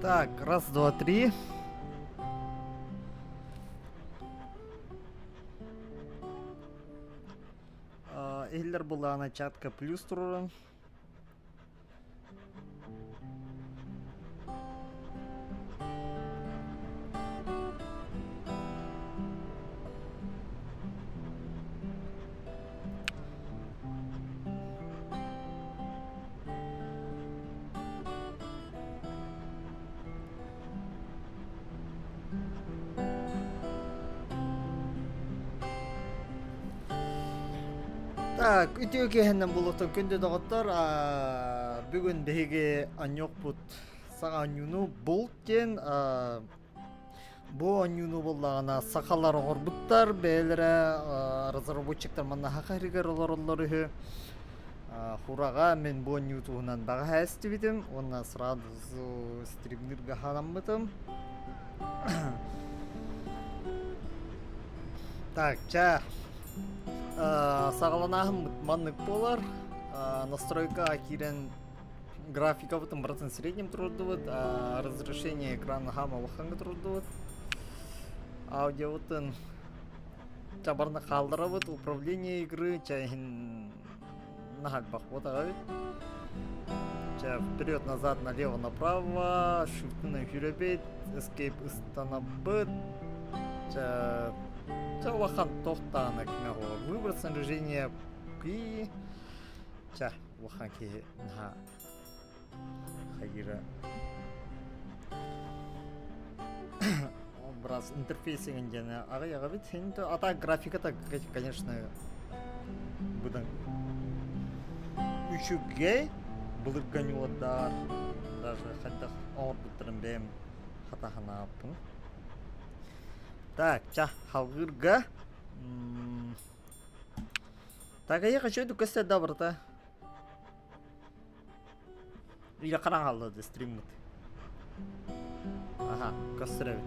Так, раз, два, три. Иһиллэр булаана чатка плюс турурун. Так, үтүө киэһэннэн булутун күндү доҕоттор. Бүгүн биһиги анньуохпут саҥа анньууну булт диэн бу оонньууну буллаҕына сахалар оҥорбуттар, бэйэлэрэ разработчиктар манна саха сиригэр олороллор үһү. Хураҕа мин бу оонньуу туһунан бэҕэһээ истибитим уонна сразу стримниргэ хаанаммытым. Так, чэ, саҕаланааһыммыт маннык буолар. Настройкаҕа киирэн Графикабытын барытын среднем турдубут, разрешение экрана хаама улахаҥҥа турдубут. Аудиобытын чабарны хаалларабыт, управление игры чайын наһальбах вот эбит. Чэ, вперед, назад, налево, направо, shift-ынан хүрөбит, escape ыстанабыт. Чэ, чэ улахан тохтаана кимэ Выбор снаряжения и Чэ, улахан киһи наһаа хайыыра Образ интерфейсигин диэни аҕыйаҕабыт син а так графиката конечно быдан үчүгэй былыргы ньуордар даже хайдах оҥорбуттарын бэйэм хатаһанааппын так ча халгыырга Так, а я хочу эту костя да, брата. Или хараҥаллады стриммыт. Ага, костер эбит.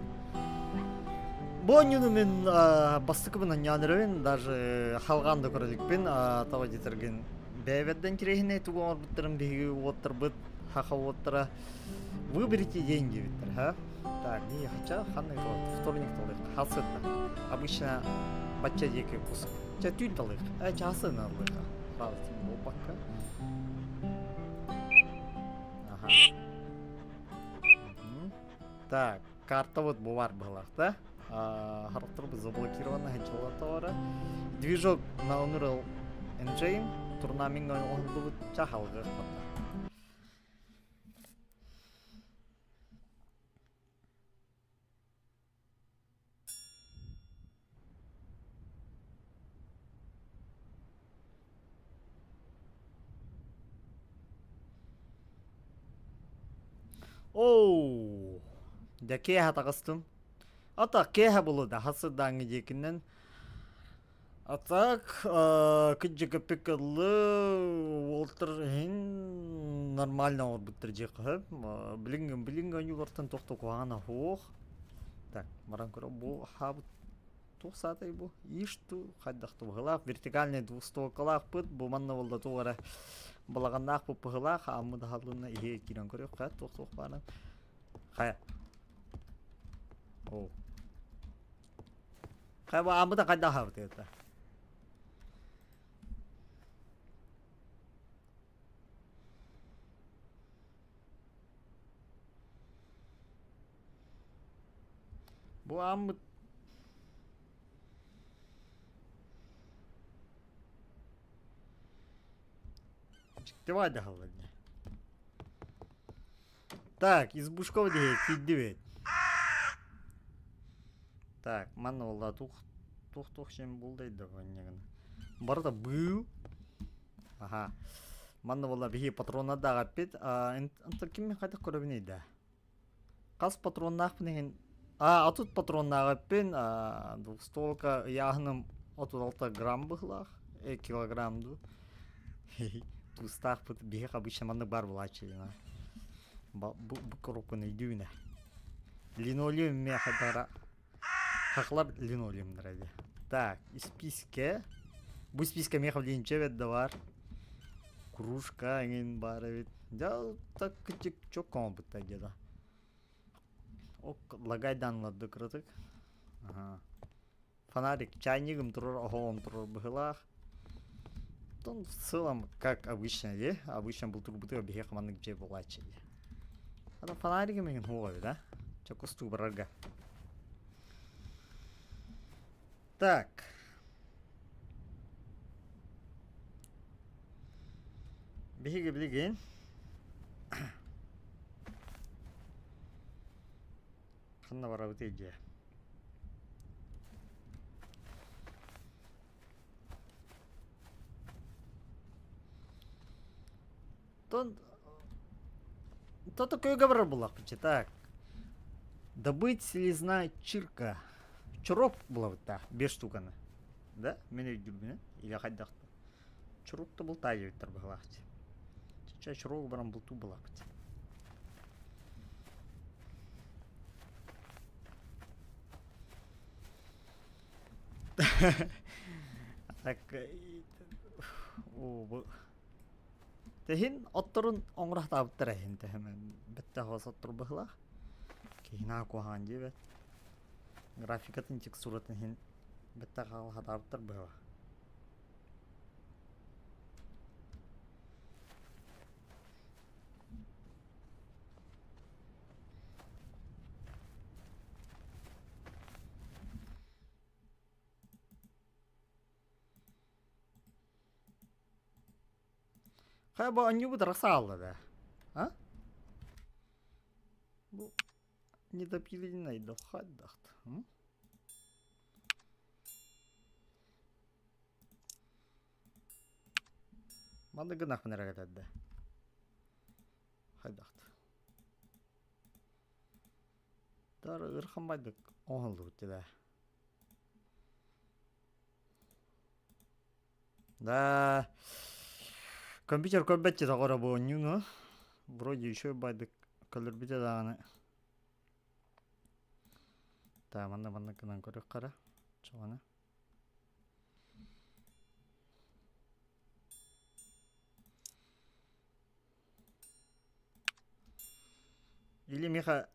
Бу оонньууну мин бастакыбын анньаан эрэбин, даже халҕаан да көрө иликпин, тоҕо диэтэргин бэйэбэрдэн кирэһинэй тугу оҥорбуттарын биһиги уоттарбыт, хаха уоттара выберите день диэбиттэр, ха? Так, не хотя ханнык вторник талыах, хасыта. Обычно бачча диэки кус. Чэ түүн талыах, э часын алыаха. Сразу буолбакка. Ага. Так, карта вот бувар была, да? Характер заблокирована, хечалатора. Движок на Unreal Engine турнаминг оҥоһуллубут чахалгы Оу, дьэ киэһэ таҕыстым. Ата киэһэ булуда хасырдааҥҥы диэкинэн А так, кыдьыгыппыт ыллы, уолтар иһин нормально оҥорбуттар дьиэхэ сөп. Билиҥҥи билиҥҥи ойуулартан туох да куһаҕана суох. Так, баран көрө бу хаабыт туох саатай бу? Иш ту хайдах быһылаах вертикальный двустволкалаахпыт бу манна буолла туох эрэ балаҕаннаах быһылаах ааммыт аһаллынна иһи киирэн көрүөххэ туох туох баарын хайа о Ааммыта хайдах аһабыт это? Бу ааммыт Дьиктибай даһаллар дии. Так, избушков диye киирдибит. Так, манна буолла тух тух тух чем булдайда бу Барыта быыл. Аха. Манна буолла биһи патрона даҕаппит. Антон ким хайдах көрөбүнүй да? Хас патроннаахпын иһин А, отут патроннаах эппин. Двухстволка ыйааһыным 36 грамм быһылаах. Э, килограмм ду. Туустаахпыт биһиэхэ обычно маннык баар буолааччы бу бу коробканы өйдүүбүн ээ. Линолеум миэхэ дара хахлар линолеумнара дии. Так, испиискэ. Бу испиискэ миэхэ билиинчэ эбит да баар. Кружка эҥин баар эбит. Дьэ так кычык чок оҥорбуттар дьэ да. Ок лагайдаан ыларды кыратык. Аха. Фонарик, чайнигым турар, оһоҕум турар быһыылаах. Тон в целом, как обычно, е? Обычно бултурбутуга биһиэхэ маннык дьиэ буолааччы дии. Ата фонаригым иһин суох эбит, а? Чэ, кустуу барарга. Так. Биһиги билигин ханна барабытый дьэ? Тон то такое говорил буллахпычы так. Добыть слезна чирка. Чуроп булабыттаах биэс штуканы. Да? Мин өйдүүрбүнэн или хайдах Чурук да бултаай диэбиттэр быһылаахчы. Чэ чуругу баран бултуу булабыт. Так бу Тэһин отторун оҥорохтаабыттар эһин тэһэмэн бэтте хос оттор быһылаах. Киһинаа куһаҕан диэбэт. Графикатын текстуратын иһин бэтте хаалхатаабыттар быһылаах. Хайа бу анньыбыт арахсаалла да? А? Бу недопиленный да хайдахт. Манна гынахпын эрэ кэтэрдэ. Хайдахт. Тар ырхан байдык оҥоһуллубут дилэ. Да. Компьютер көрбөт тоҕоро бу оонньууну. Вроде еще байдык көлөрбүтэ даҕаны. Та манна манна гынан көрүөххэ Чоҕону. Или миэхэ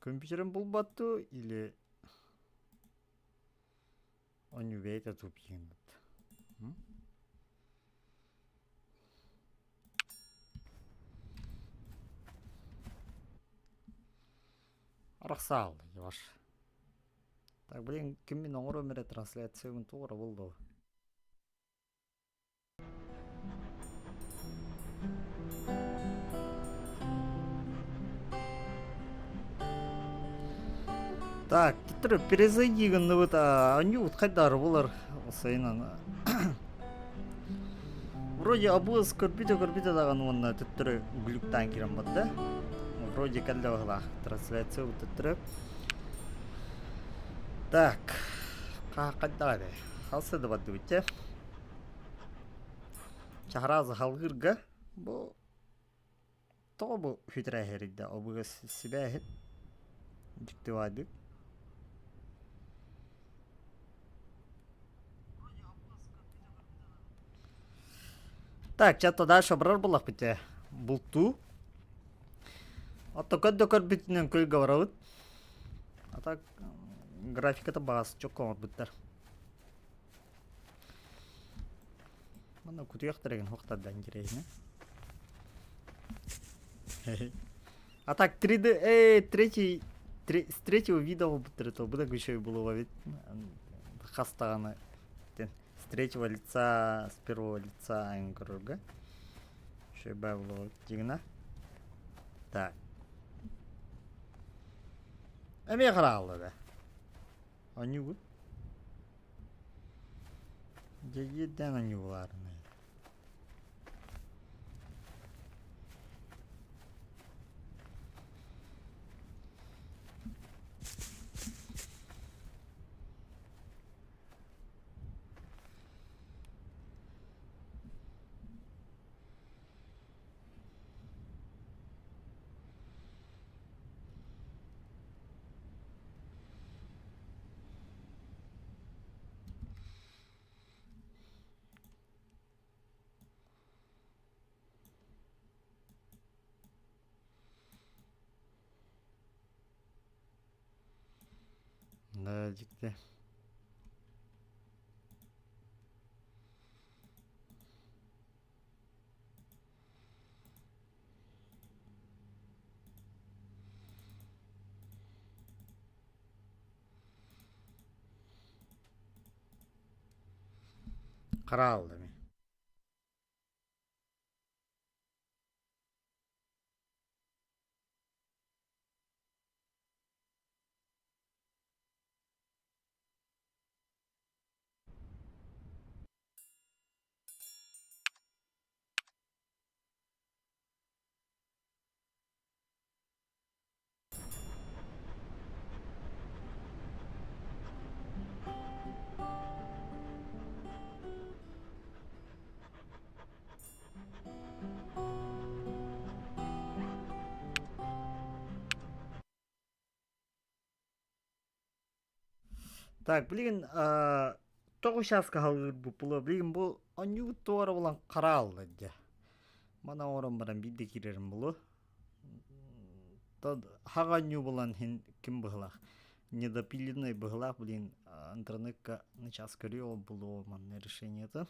компьютерым булбат дуу или оонньуу бэйэтэ тупиҥ Арахсаал Йош. Так, блин, ким мин оҥоруом эрэ трансляциябын туох эрэ буолла Так, төттөрү перезайди гынныбыт оонньуубут хайдары булар сайынан Вроде абыас көрбүтэ-көрбүтэ даҕаны уонна төттөрү глюктаан киирэн барда. Вроде кэллэ быһылаах трансляция төттөрү. Так, хайдах этэй? Халса да бардыбыт дьэ. Чаһараас халгыырга бу тоҕо бу хүтэрээһэрийдэ обуга сибээһит дьиктибаайдык. Так, чато дальше барар буоллахпыт дьэ. Бултуу. Ото көрдө көрбүтүнэн күлгэ барабыт. А так графиката баҕас чокко оҥорбуттар. Манна кутуйахтар хуохтарда интересно. А так 3D, третий, с третьего вида то бу да еще было ведь хастаҕаны с третьего лица, с первого лица көрөргө. Еще было дигина. Так. Эмиэ хараалла да. Онньугут. Дьэ онньугулаарынай. Дьикти. Хараалла ми. Так, билигин тоҕо сейчас хаалларбыт буолуо билигин бу оонньуубут туора булан хараалла дьэ. Мана оҥорон баран биирдэ киирэрим буолуо. Хаҕа оонньуу булан иһин ким быһылаах недопиленный быһылаах блин интернекка сейчас көрүө ол булуо манна решениета.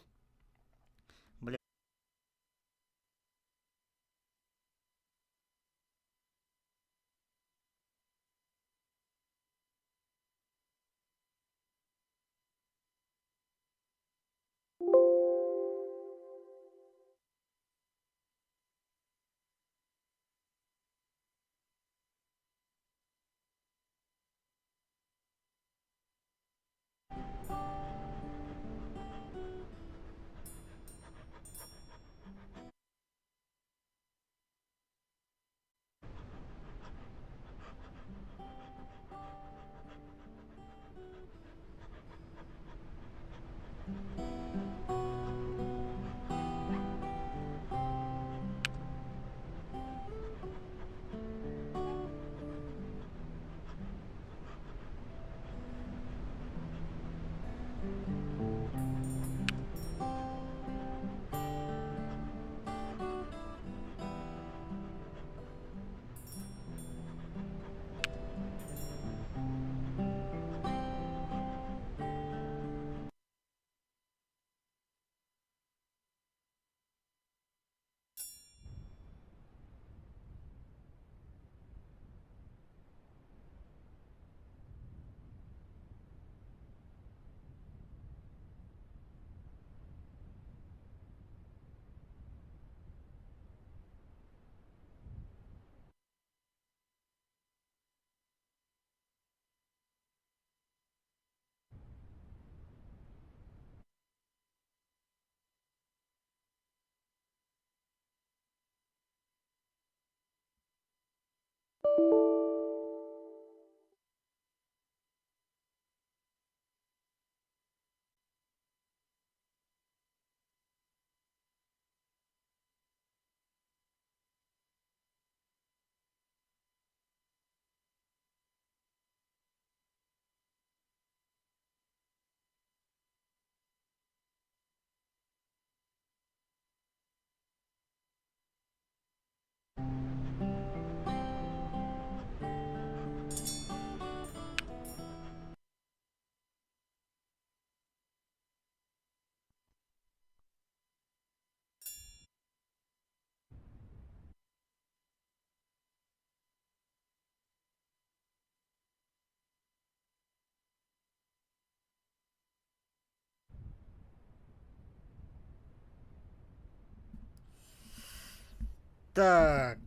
Так,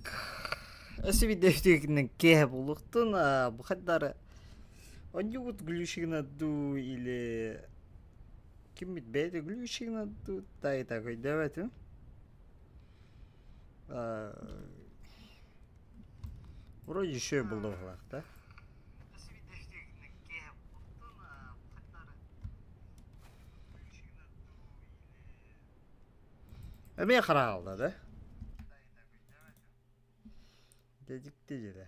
өссө биирдэ үтүөкүнэн киэһэ буолуохтун, бу хайдары оонньуубут глючигына дуу или киммит бэйэтэ глючигына дуу тай так өйдөөбөтүм. Вроде еще булуохлаах да. Эмиэ хараалла да? Дедикти дьэ.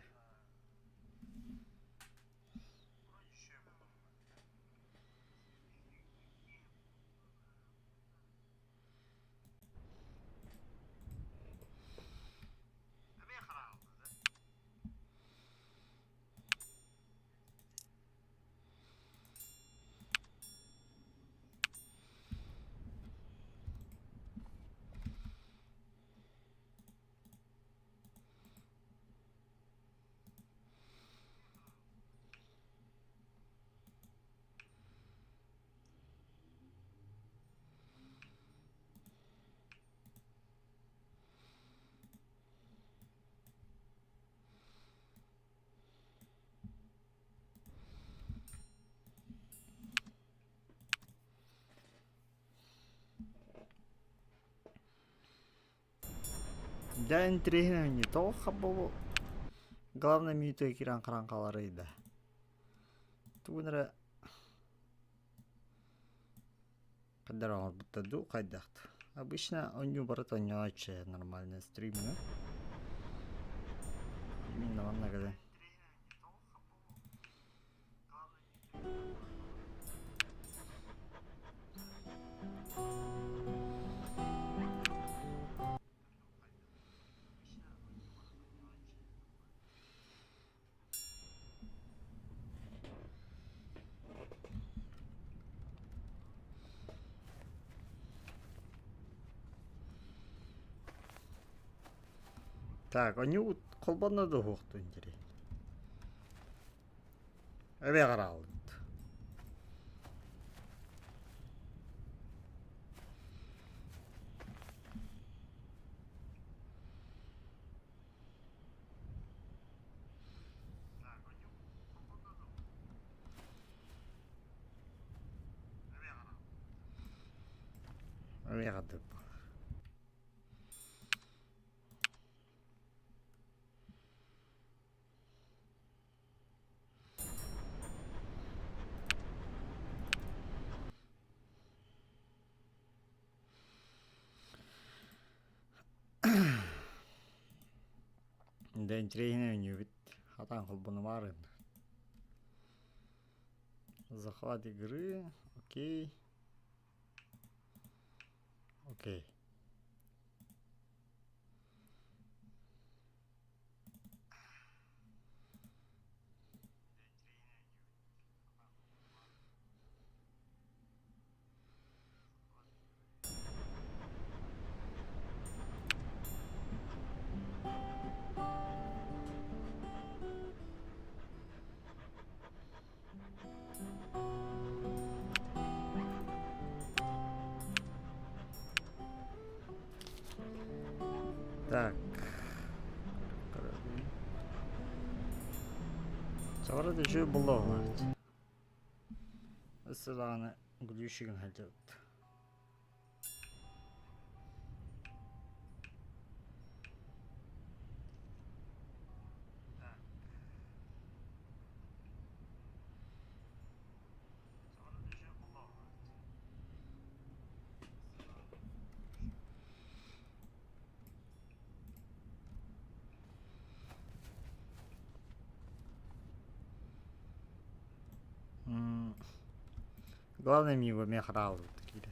Дьэ интэриэһинэй не то хаббабы главное миитэ киирэн харан хааларый да. Тугун эрэ хайдах оҥорбуттар дуу хайдах Обычно оонньуу барыта оонньооччу нормальный стримҥа. Именно манна кэлэн. Так, они холбонно да уһуохтун дири. Эбэ хараалыт. Эбэ Дьэ интэриэһинэй оонньуубут. Хатаан холбонумаары. Захват игры. Окей. Окей. Так. Саҕара да үчүгэй буолла Өссө даҕаны глющигин сылдьыбыт. Главное миго мехрал такие.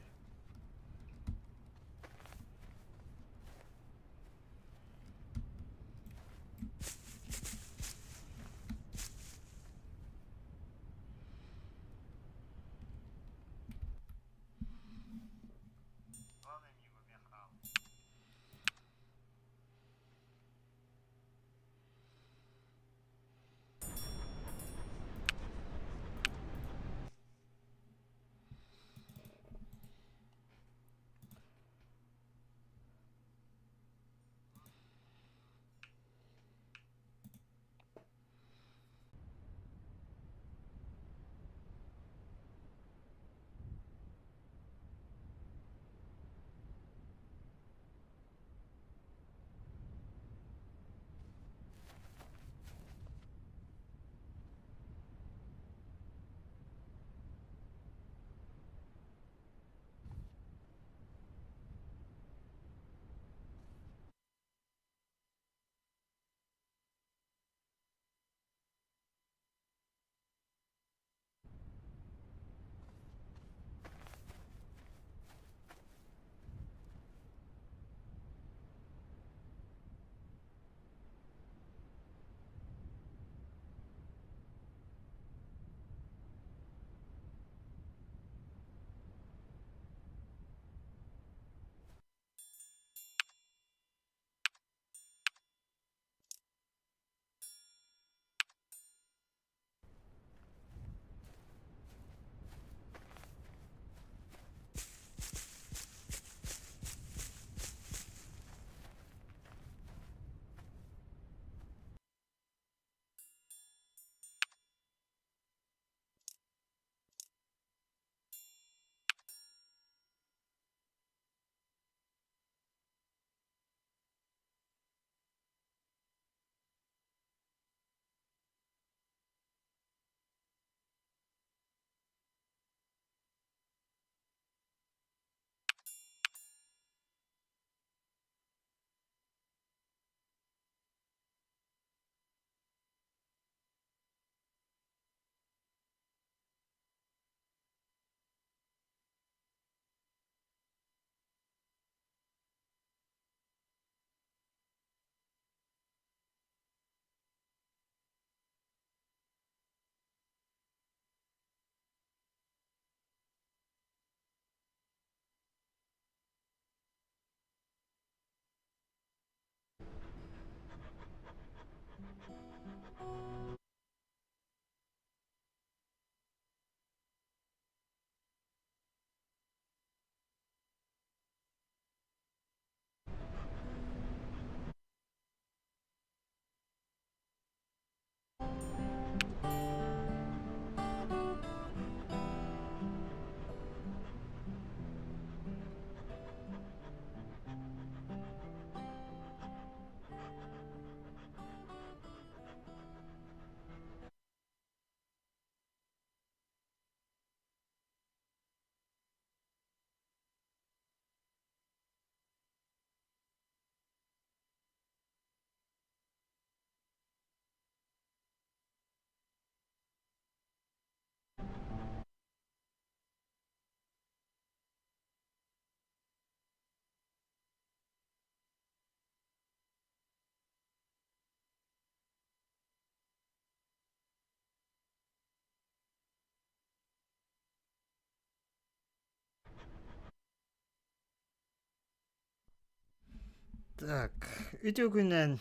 Так, үтүө күнүнэн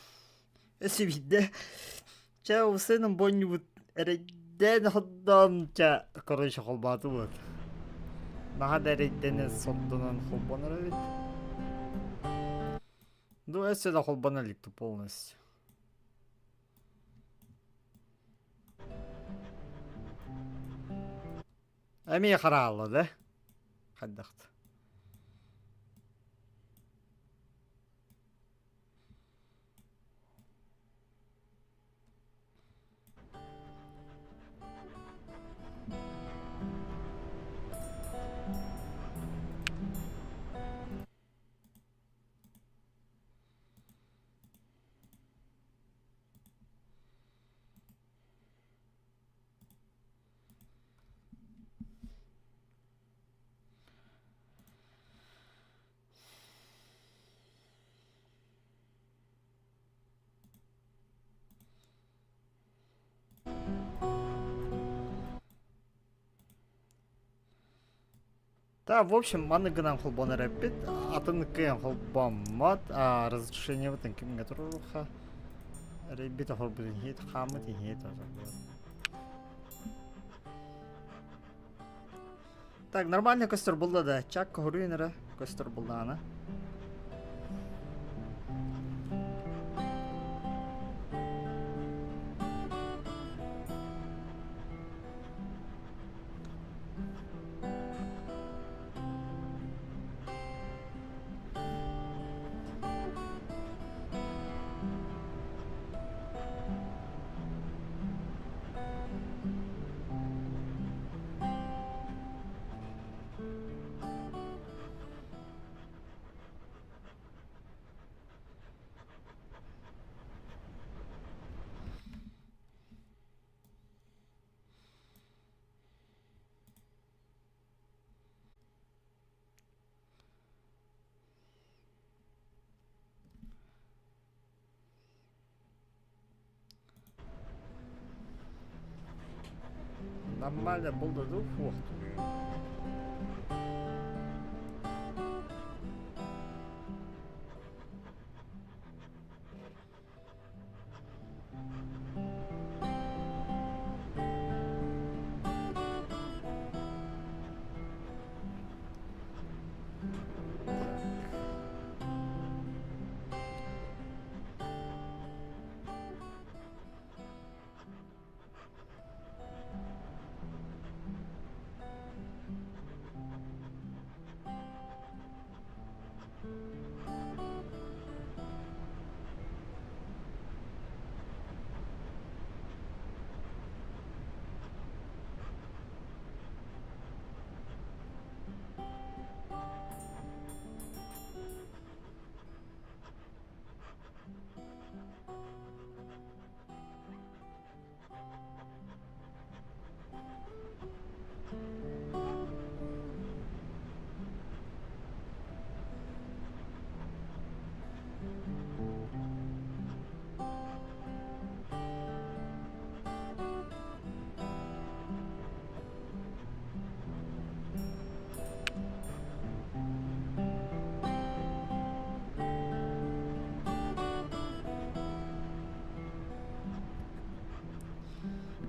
өссө биирдэ чэ сыным бонньубут эрэйдээн ходдоон чэ короче холбоотубут. Наһаа да эрэйдэнэн сордонон холбонор эбит. Ну өссө да холбоно илик полностью. Эмиэ хараалла да? Хайдахт. Да, в общем, маннык гынан холбонор эппит, атын кыайан холбоммот, а разрешениебытын кимҥэ туруоруохха эрэйбит оһорбутун иһит, хааммыт иһит Так, нормально көстөр булла да, чак коһуруйун эрэ көстөр буллаҕына. Нормально булду дуу суох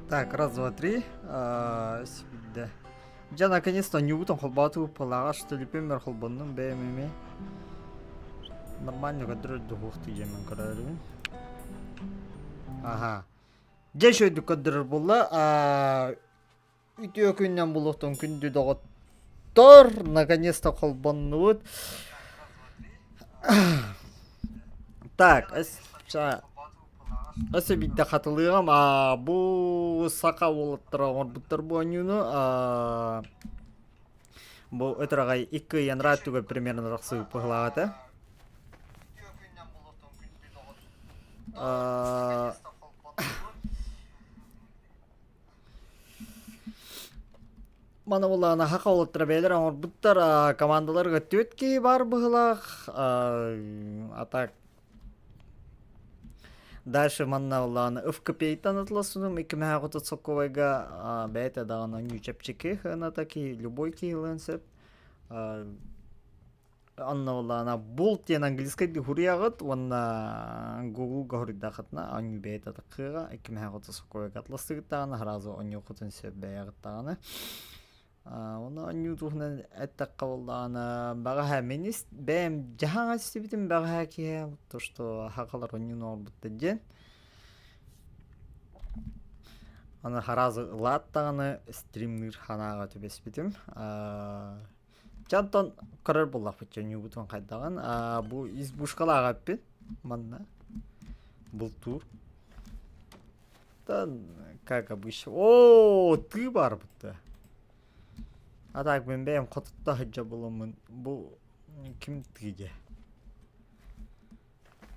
Так, раз, два, три. Сибидде. Дьэ, наконец-то ньугутун холбооту пылаҕа что лүпүммэр холбоннум бэйэм эмиэ. Нормально көрдөрөр духуохтуу диэммин көрөрүбүн. Аха. Дьэ үчүгэйдик көрдөрөр буолла. Үтүө күннэн булуохтун күндү доҕоттор! Наконец-то холбоннубут. Так, өссө биирдэ хатылыаҕым. А, бу саха уолаттара оҥорбуттар бу оонньууну. А, бу өтөр аҕай икки ый анараа өттүгэр примерно тахсыбыт быһыылаах этэ. А, Маны буллаҕына саха уолаттара бэйэлэрэ оҥорбуттар командаларга түөрт киһи баар быһыылаах а так дальше манна буллаҕына ФКП-тан атыласыным икки мэһэ сокковайга бэйэтэ даҕаны оонньуу чэпчэки сыаната киһи любой киһи ылыан сөп. Онно буоллаҕына булт диэн английскайдыы суруйаҕыт уонна Google-га суруйдаххытына оонньуу бэйэтэ таххыаҕа, иккимэһэ отосокуойга атластыгыт даҕаны сразу оонньуоххутун сөп бэйэҕит даҕаны. Уонна оонньуу туһунан эттэххэ буоллаҕына бэҕэһээ мин бэйэм дьаһаҥа истибитим бэҕэһээ киһи то что сахалар оонньууну оҥорбуттар диэн. Аны сразу ылаат даҕаны стримныыр санааҕа түбэспитим. Чэ онтон көрөр буоллахпыт чөнньүүбүтүн хайдаҕын. Бу избушкалаах эппит манна бултуур. Да, как обычно. Оо, тыы баар бутта. А так мин бэйэм хотутта сылдьа буламмын бу ким тыы дьэ?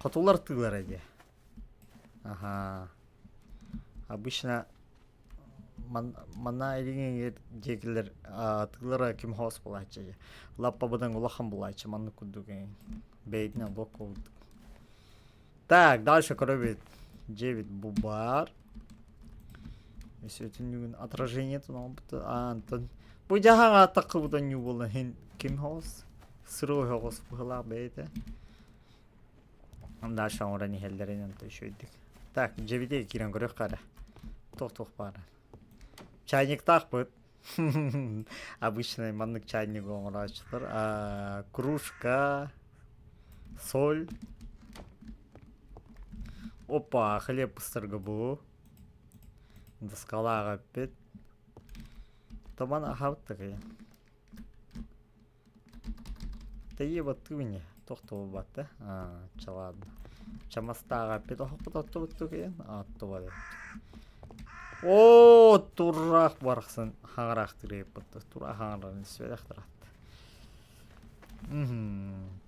Хотулар тыылара дьэ. Аха. Обычно Манна илиҥ диэкилэр тыылара ким хоос буолааччы лаппабытын улахан буолааччы маннык курдук бэйэтинэн луок курдук. Так, дальше көрөбүт. Дьиэбит бу баар. Өссө түннүгүн отражениетын оҥорбут. Антон бу дьаһаҥа таххыбытын ньуу буолан хин ким хоос? Сырой хоос быһылаах бэйэтэ. Дальше оҥорон иһэллэрин онто үчүгэйдик. Так, дьэбитэ киирэн көрүөххэ эрэ. Туох-туох баара. Чайниктаахпыт. Обычный маннык чайник оҥорооччулар. А, кружка, соль. Опа, хлеб ыстарга бу. Доскалаах эппит. Томан аһабыт такая. Тэйиэ баттыы ини, тохтобул да Аа, чэ ладно. Чамастааҕа эппит оһохпут оттубуттук иһин оттубат эбит. Оо, тураах барахсан хаҥараахтыыр эбиппит. Тураах хаҥарарын испэтэхтэр атта.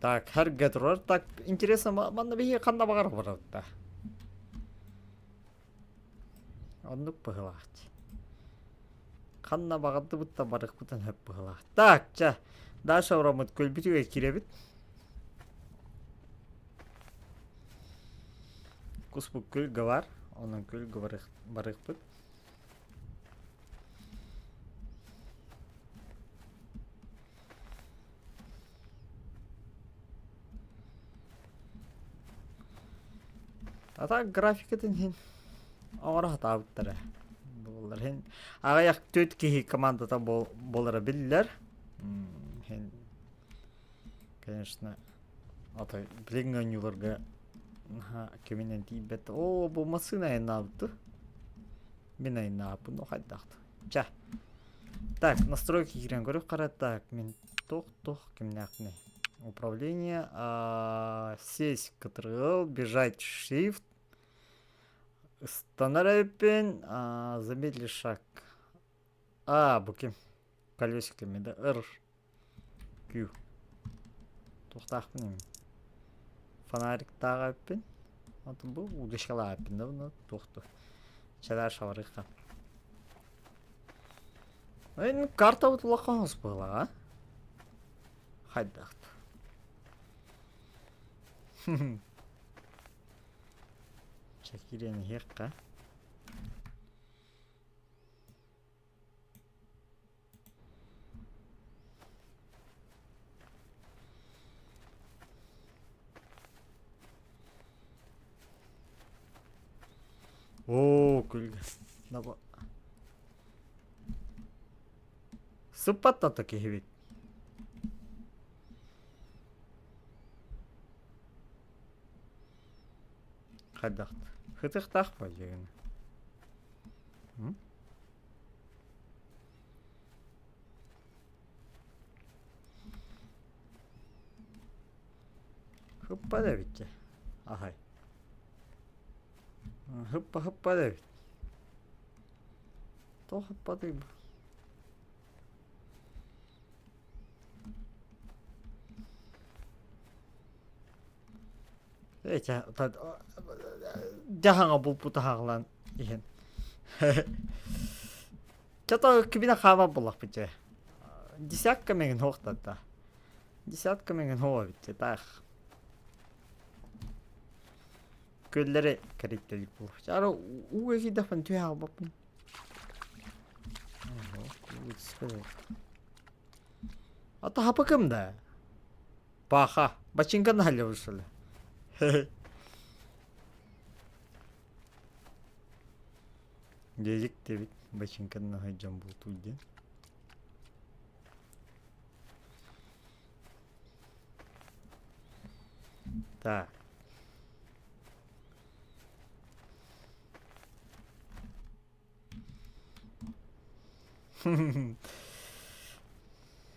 Так, хэргэ турар. Так, интересно, манна биһиги ханна баҕар барабыт да. Оннук быһыылаах дии. Ханна баҕардыбыт да барыахпытын сөп быһыылаах. Так, чэ, Даша ураммыт көлбүтүгэр киирэбит. Куспут күлгэ бар, онон күлгэ барыахпыт. А так графикатын иһин оҥоро сатаабыттара буоллар иһин аҕыйах түөрт киһи командата буолара биллэр иһин конечно ото билиҥҥи оонньууларга киминэн тиийбэт оо бу массыына айаннаабыт мин айаннаабыппын ну хайдах ча так настройки киирэн көрүөх хара так мин туох-туох кимнээхпиний управление сесть Ctrl бежать Shift ыстанар эбиппин замедли шаг а бу ким колесиками да R Q туохтаахпын эми фонариктаах эбиппин Онтон бу удочкалаах эбиппин да буну туохту чэлээр шабарыхха Эн картабыт улахан хос быһылаҕа. Хайдах. Чэ киирэн иһиэххэ. Оо, күлгэ. Сыппат да киһибит. Хайдах? Хытыхтаах ба дьигин. Хыппат эбит дьэ. Аһай. Хыппа хыппат эбит. Тоҕо хыппатый бу? Дьаһаҥа булпута хаалан иһэн. Чато кибинэ хаамар буоллахпыт дьэ. Десятка миҥин хуохтатта. Десятка миҥин хуо эбит дьэ таах. Күөллэри кэрийтэлик буолуох. Ара ууга киирдэхпин түһэ хаалбаппын. Ата хапыкым да. Паха. Бачыҥка наһаллыбыт что ли? Дьэдьик диэбит бачыҥканан сылдьан бултуур диэн. Так.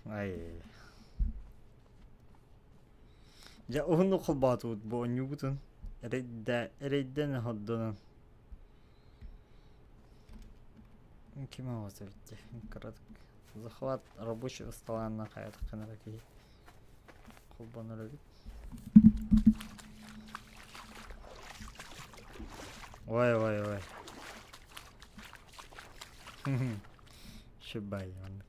Ай. Дьэ уһуннук холбоотубут бу оонньуубутун. Эрэйдэ эрэйдэн хордонон. Ким оҕото эбит кыратык захват рабочего стола хайатаххына эрэ киһи холбонор эбит. Ой ой ой. Шибай маннык.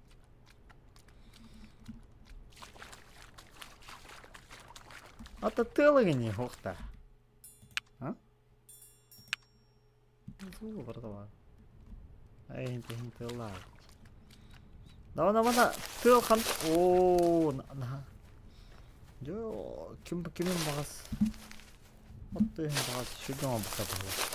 Ата тыалыгын хуохта. А? Тыаллаах. Давай, давай, тыал хан... Оо, наһаа. Дьэ, ким кимин баҕас. От тыаһын баҕас сүргүн оҥорбута быһыылаах.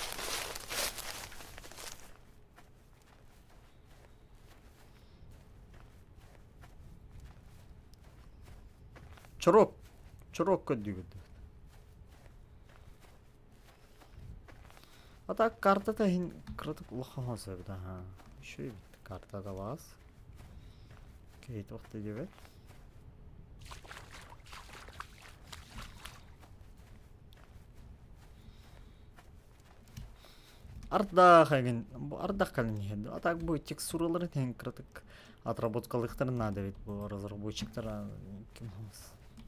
Чоруок, чоруок көрдүүгүт. А так картата иһин кыратык улахан эбит аһаа. Үчүгэй эбит картата баас. Киһи туох да диэбэт. Ардах эҥин бу ардах кэлэн иһэр а так бу текстуралары тэҥ кыратык отработкалыахтарын наада эбит бу разработчиктар ким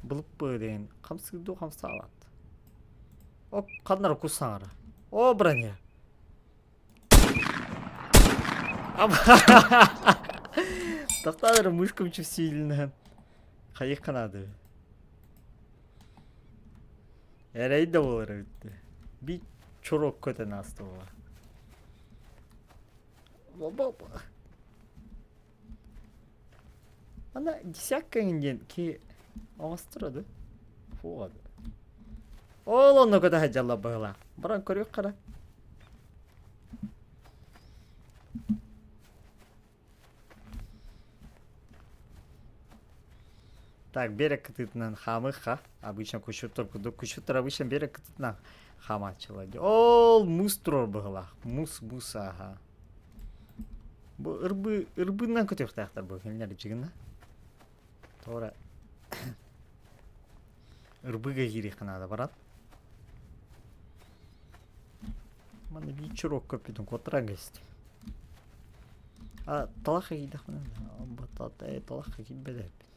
былыппы диэн хамсыыр дуу хамсаабат. О ханнара кус саҥара. О броня. Тохтоо эрэ мышкам чувствительная. Хайыахха наада. Эрэй да буолар эбит. Би чурок көтөн ааста буолар. Ана десятка диэн ки оҥостор да? Фуга. Ол онно көтө сылдьаллар быһыылаах. Баран көрүөх хара. Так, берег кытыытынан хаамыахха. Обычно кучуттар курдук. Кучуттар обычно берег кытыытынан хаамааччылар. Ол муус турар быһыылаах. Муус, муус, аха. Бу ырбыы, ырбыынан көтүөхтээхтэр бу кинилэр дьигинэ. Тоҕо ырбыыга киириэххэ наада баран. Манна биир чурок көппүтүн куоттаран кэбистим. А талахха киирдэхпинэ талахха киирбэт эбиппин.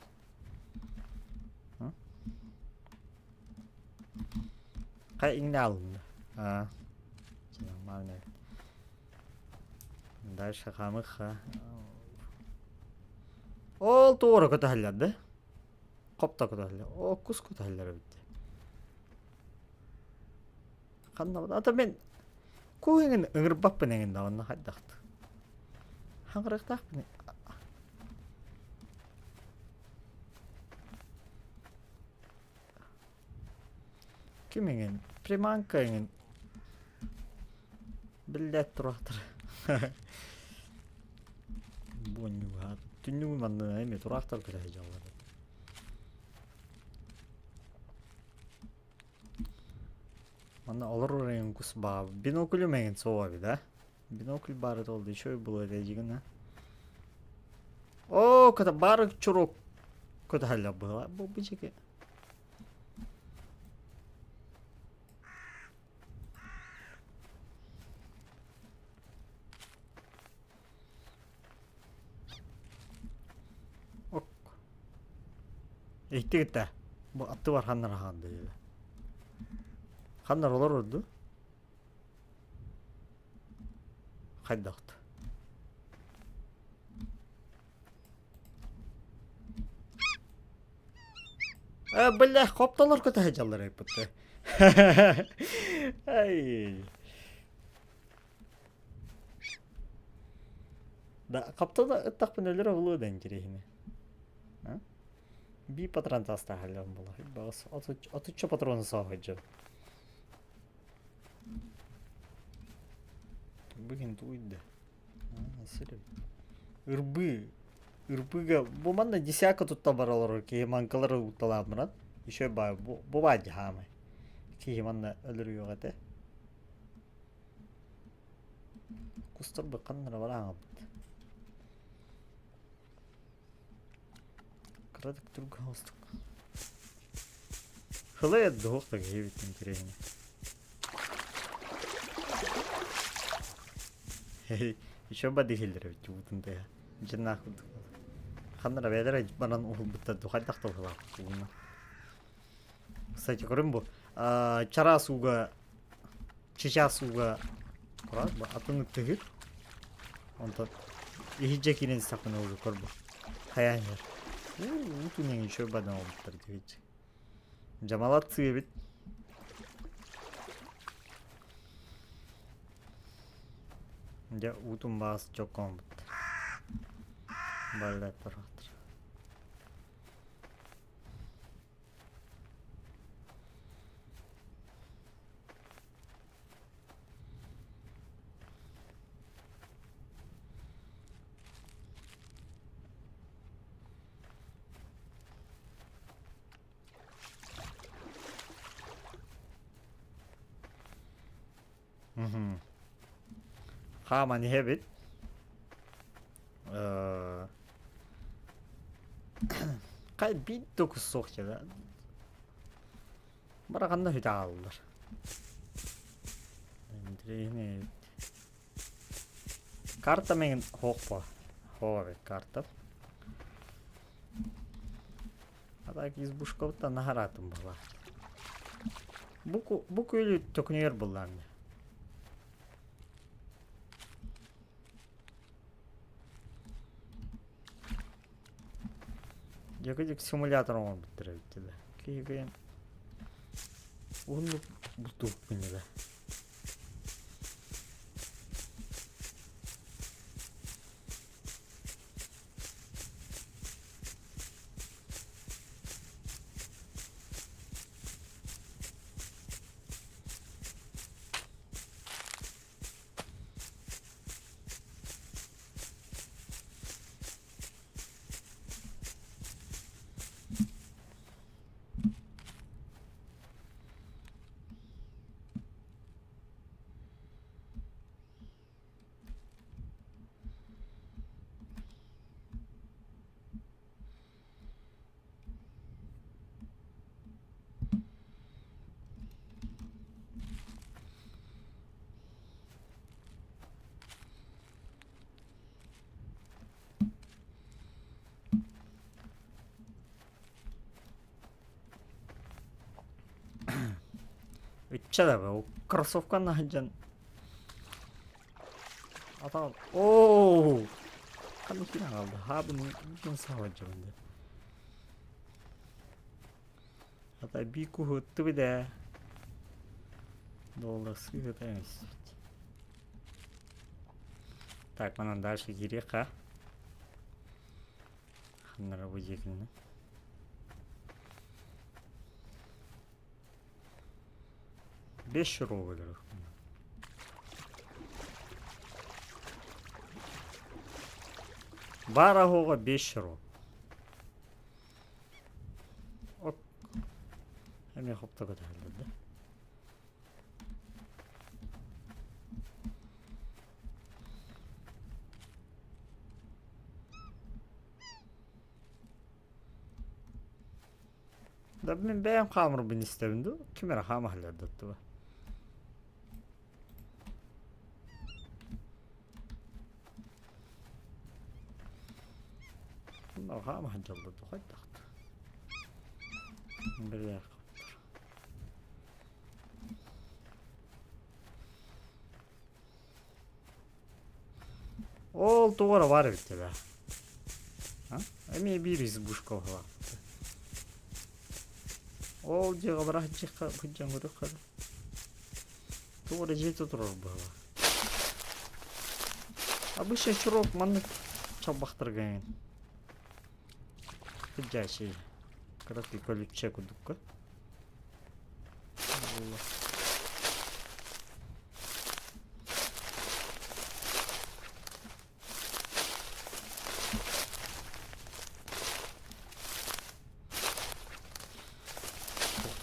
Хайа иҥнэ алынна. Аа. Нормально. Дальше хаамыхха. Ол туора көтөһөллөр да? Хопто көтөһөллөр. О, кус көтөһөллөр эбит. Ханна ата мен куһуҥун ыҥырбаппын эҥин да онно хайдахт. Хаҥырыахтаахпын. Ким эҥин? Приманка эҥин. Биллээт тураахтар. Буонньуга. Түннүгүн манна эми тураахтар көтө сылдьаллар. Манна олорор эҥин кус баа. Биноклюм эҥин суоҕа эбит а? Бинокль баар этэ ол да үчүгэй буолуо этэ дьигин а? Оо, көтө баары чурук көтө быһыла. Бу бу Ок. Иһиттигит да? Бу аттыбар ханнар аһаан диye. Ханнар олорорду? Хайдахт. Э, бля, хоптолор көтө сылдьаллар эбиппит. Ай. Да, хаптала ыттахпын өлөр оҕулуо да интириэһинэ. Биир патрон таастаах буолла. Баҕас отучча патрону сооһойдьон. Бүгүн туйда. Сир Ырбыы. Ырбыыга бу манна десятка тутта баралар киһи маҥкалар утталаан баран еще баа бу бу баа дьаамай. Киһи манна өлөрүөх этэ. Кустар быкканнара барааңаппыт. Кыратык түргэн оҕустук. Хылай дуһуох да киһи эбит интэриэһинэй. Еще бадыһыллар эбит уутун тыаһа. Дьиннаах курдук. Ханна бэйэлэрэ баран уһулбуттар ду хайдах да уһулааппыт уунна. Кстати, көрүм бу. Чараас ууга чычаас ууга турар бу атын тыһыр. Онтон иһирдьэ киирэн истэхпинэ уже көрбүт. Хайаан иһэр. Уутун эҥин еще бадан олбуттар диэбит. Дьамалат эбит. Дьэ уутун баас чоккооммут. Баллар турахтар. Мгм. Хааман иһэбит. Э, Хай биир да кус суох дьэ. Бараханна сүтэ хааллылар. Интэриэһинэй Карта миҥин суох буо. Суох эбит карта. А так избушкабыттан наһараатым буолла. Бу бу күөлү төкүнүйэр буоллаам дии. Дьэкидик симулятор оҥорбуттар эбит да. Киһи уһуннук бултуохпун да. Ычча да бу кроссовканы сылдьан Атаҕым оо ханнык киһи хаалла хаабын саҕалдьабын дии Ата биир куһу ыттыбыт ээ Доллар сыыһыта эмиспит Так манан дальше киириэххэ Ханнара бу дьиэкиннэ Бес рубль. Баар оһоҕо 5 рубль. Оп. Эмиэ хопто көтөһөллөр да. Да мин бэйэм хаамырбын истэбин дуу, ким эрэ хаама сылдьар Хаама сылдьаллар дуу хайдах Бля. Ол тугу эрэ баар эбит да. А? Эмиэ биир избушка быһыылаах. Ол дьиэҕэ бара сылдьыахха сылдьан көрүөххэ да. Тугу эрэ дьиэтэ турар быһыылаах. Обычно чурок маннык чалбахтарга эҥин. Сылдьааччы. Кыракый көлүччэ курдукка.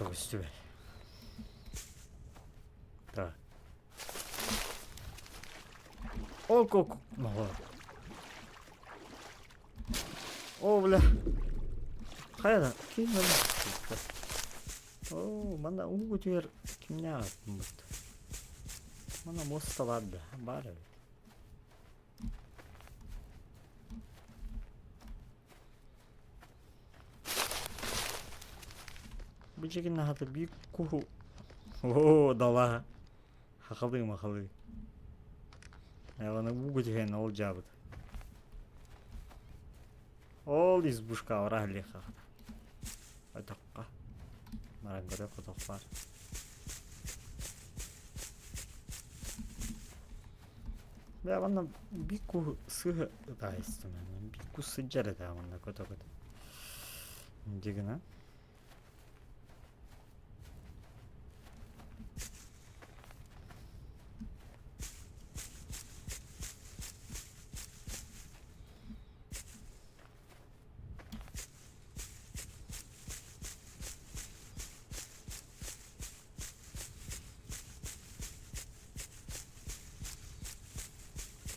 Көстүбэт. Так. Ок, ок, О, бля. Хайа ким О, манна уу түһэр кимнээх аттыммыт. Манна муоста баар да, баар эбит. Бу дьигин аһата биир куһу. О, дала. Хахалыы махалыы. Эвана ууга түһэн ол дьаабыт. Ол избушка ораһлиха. Отохха. Баран көрө хотох баар. Бля, манна биир куһу сыһы ытаайыстым. Биир кус сылдьар этэ манна көтө-көтө. Дигина.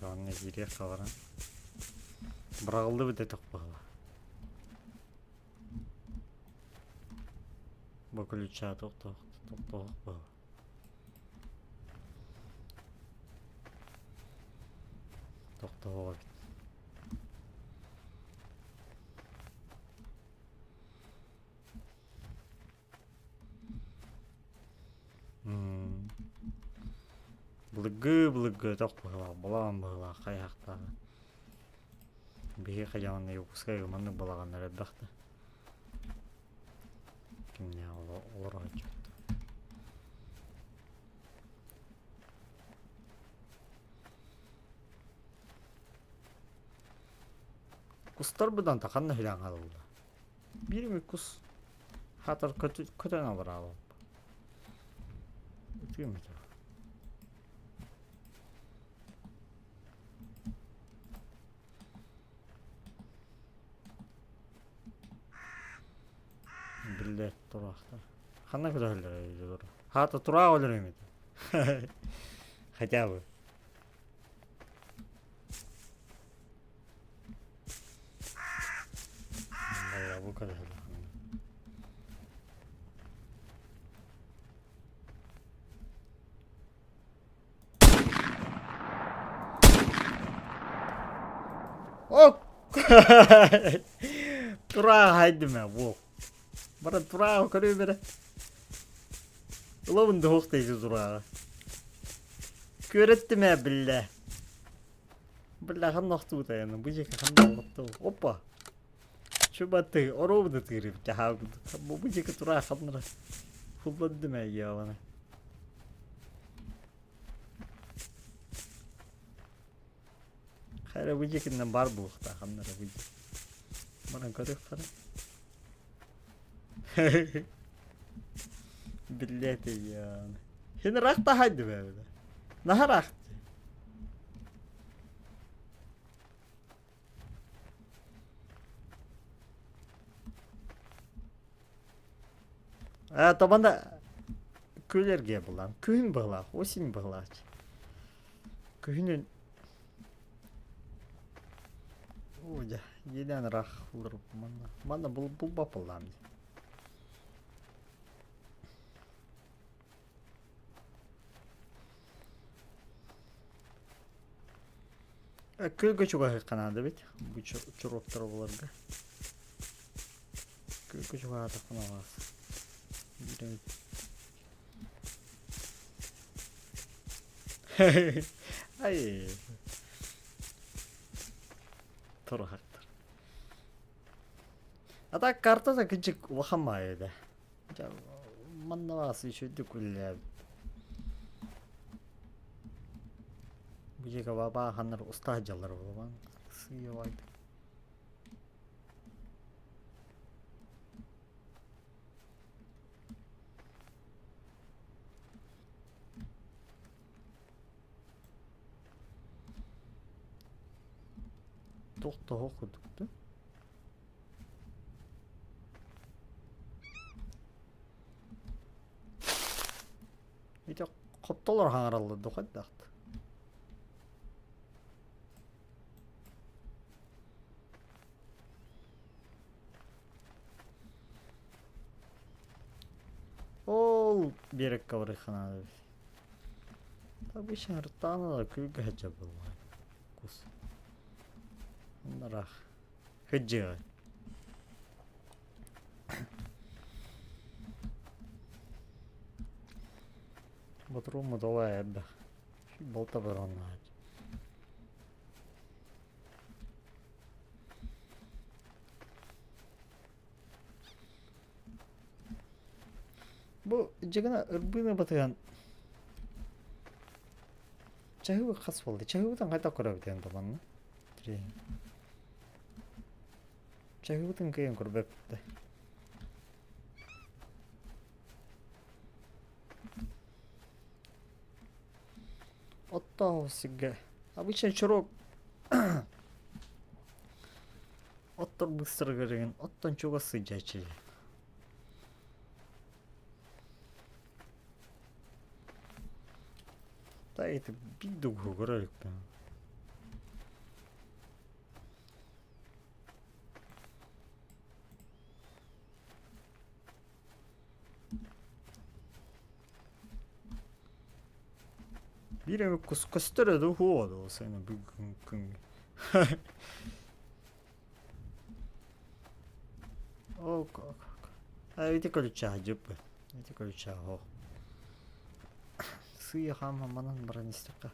Онно киириэх хабаран. Быраҕыллыбыт өтөх быһыла. Бу ключа тохтоох тохтоох быһыла. Тохтоох эбит. Былыргы былыргы өтөх быһыылаах, балаҕан быһыылаах хайыһахтааҕа. Биһиги хайаҕанна Якутскайга маннык балаҕаннар элбэх да. Кимнээх олоро сылдьыбыт. Кустар быдан ханна хүлээн хаалаллар. Биир эмит кус хатар көтөн абыраабаппын. Үтүөм этэ. Биллэр тураахтар. Ханна көтөллөр Хата тураах өлөрөм этэ. Хотя бы. Бу О! Тураах хайдым во. Бара тураах көрүү бере. Ылабын да хуохтайсы турааҕа. Күөрэттим ээ биллэ. Бля, ханна охтубута яны, бу жеке ханна охтубу. Опа! Чубаты, оруобуна тыырып дьаһаабыт. Бу бу жеке тура ханнара. Хулландым ээ явана. Хайра бу жекиннен бар буохта ханнара бу жеке. Баран көрүөх хара. Биллээти яаны. Хин рахта хайды бэбэ. Наһар ахты. А табанда күлерге булам. Күһүн быһылаах, осень быһылаах. Күһүнүн Оо дьэ, иэдээн ыраах олоруппун манна. Манна бул булбаппыллаам дии. Күөлгэ чугаһыахха наада эбит. Бу чуруоктары буларга. Күөлгэ чугаһаатахпына баас. Биир эмит. Ай. Туруһахтар. А так картата кычык улахан баайы да. Манна баас үчүгдүк үлэлээбит. Бу дьиэгэ бааханнар уста сылдьаллар буолуо. Сыыйа баайдык. Туох тоһо курдук да? Ити хоптолор хаҥараллар да хайдах Ол биэрэккэ барыахха наада эбит. Обычно ыртаана да күүргэ сылдьар буоллаҕа. Кус. Ыраах. Сылдьыаҕай. Ботурууммут ол элбэх. Балта бараннаах. Бу дьигина ырбыыны батыһан чаһыы хас буолла? Чаһыыбытын хайдах көрөбүт табанна? Чаһыыбытын кыайан көрбөппүт да. Оттоох сиргэ обычно чурок оттор быстарыгар игин оттон чугас сылдьааччы. Да это биир да көрөр эбиппин. Биир эмэ кус көстөр дуу хуо дуу сен бүгүн күн. О как. А ити ключа жып. Ити ключа хо. Сыйа хаама манан баран истэххэ.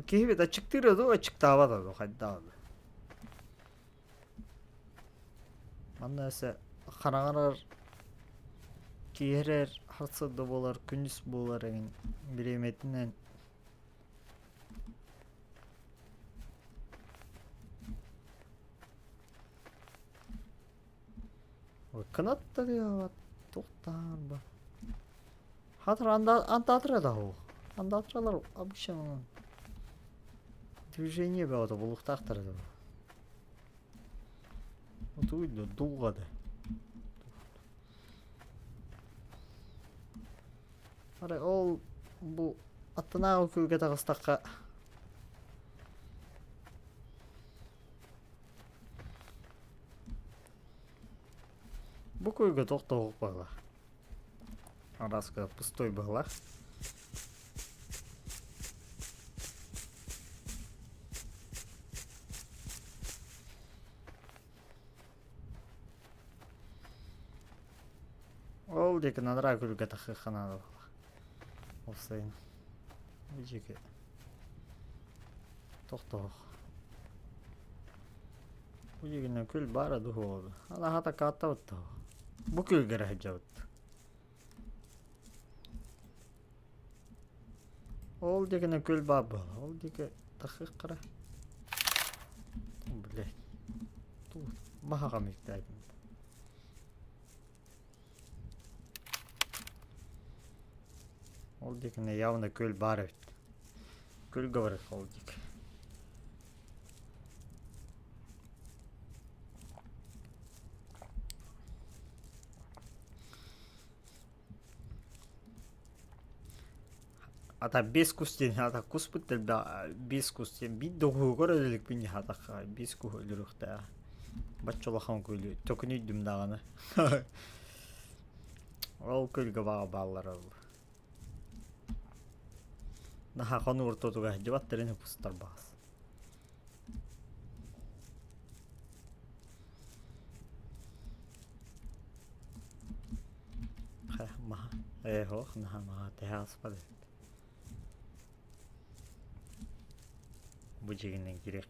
Киһибит аччыктыыра дуу, аччыктаабата дуу, хайдаҕа дуу. Манна өссө хараҥарар, киэһэрэр харса да буолар, күнүс буолар эҥин бириэмэтинэн Кынат да диэбэт, туохтаан ба. Хатыр анда да суох. Андаатыралар обычно движение бөҕөтө булуохтаахтар да. Отуй да дулҕа да. Арай ол бу аттынааҕы күлгэ таҕыстахха Бу күлгэ тохтоох буолла. Араска пустой была. Ол диэки надра күлгэ тахыахха наада буолла. Офсайын. Бу диэки тохтоох. Бу диэкинэн күл баара дуу Алаһата кааттабыт дуу. Бу күлгэ эрэ сылдьабыт. Ол диэкинэн күл баар буолла. Ол диэки тахыаххара. Блядь. Баһаҕам иктээбин. Ол диэкинэ явно күөл баар эбит. Күл говорит ол диэки. Ата бес кус диэн ата куспут элбэх бес кус диэн биир да уһугар өлүкпүн хатахха бес куһу өлөрүөхтээх. Бачча улахан күлү төкүнүйдүм даҕаны. Ол күлгэ баҕа бааллар ол. Наһаа хонуу ортотугар сылдьыбаттарын кустар баҕас. Маһа ээ һуох наһаа маһа тэһэ ааспат эбит. Бу дьиҥинэн кириэх.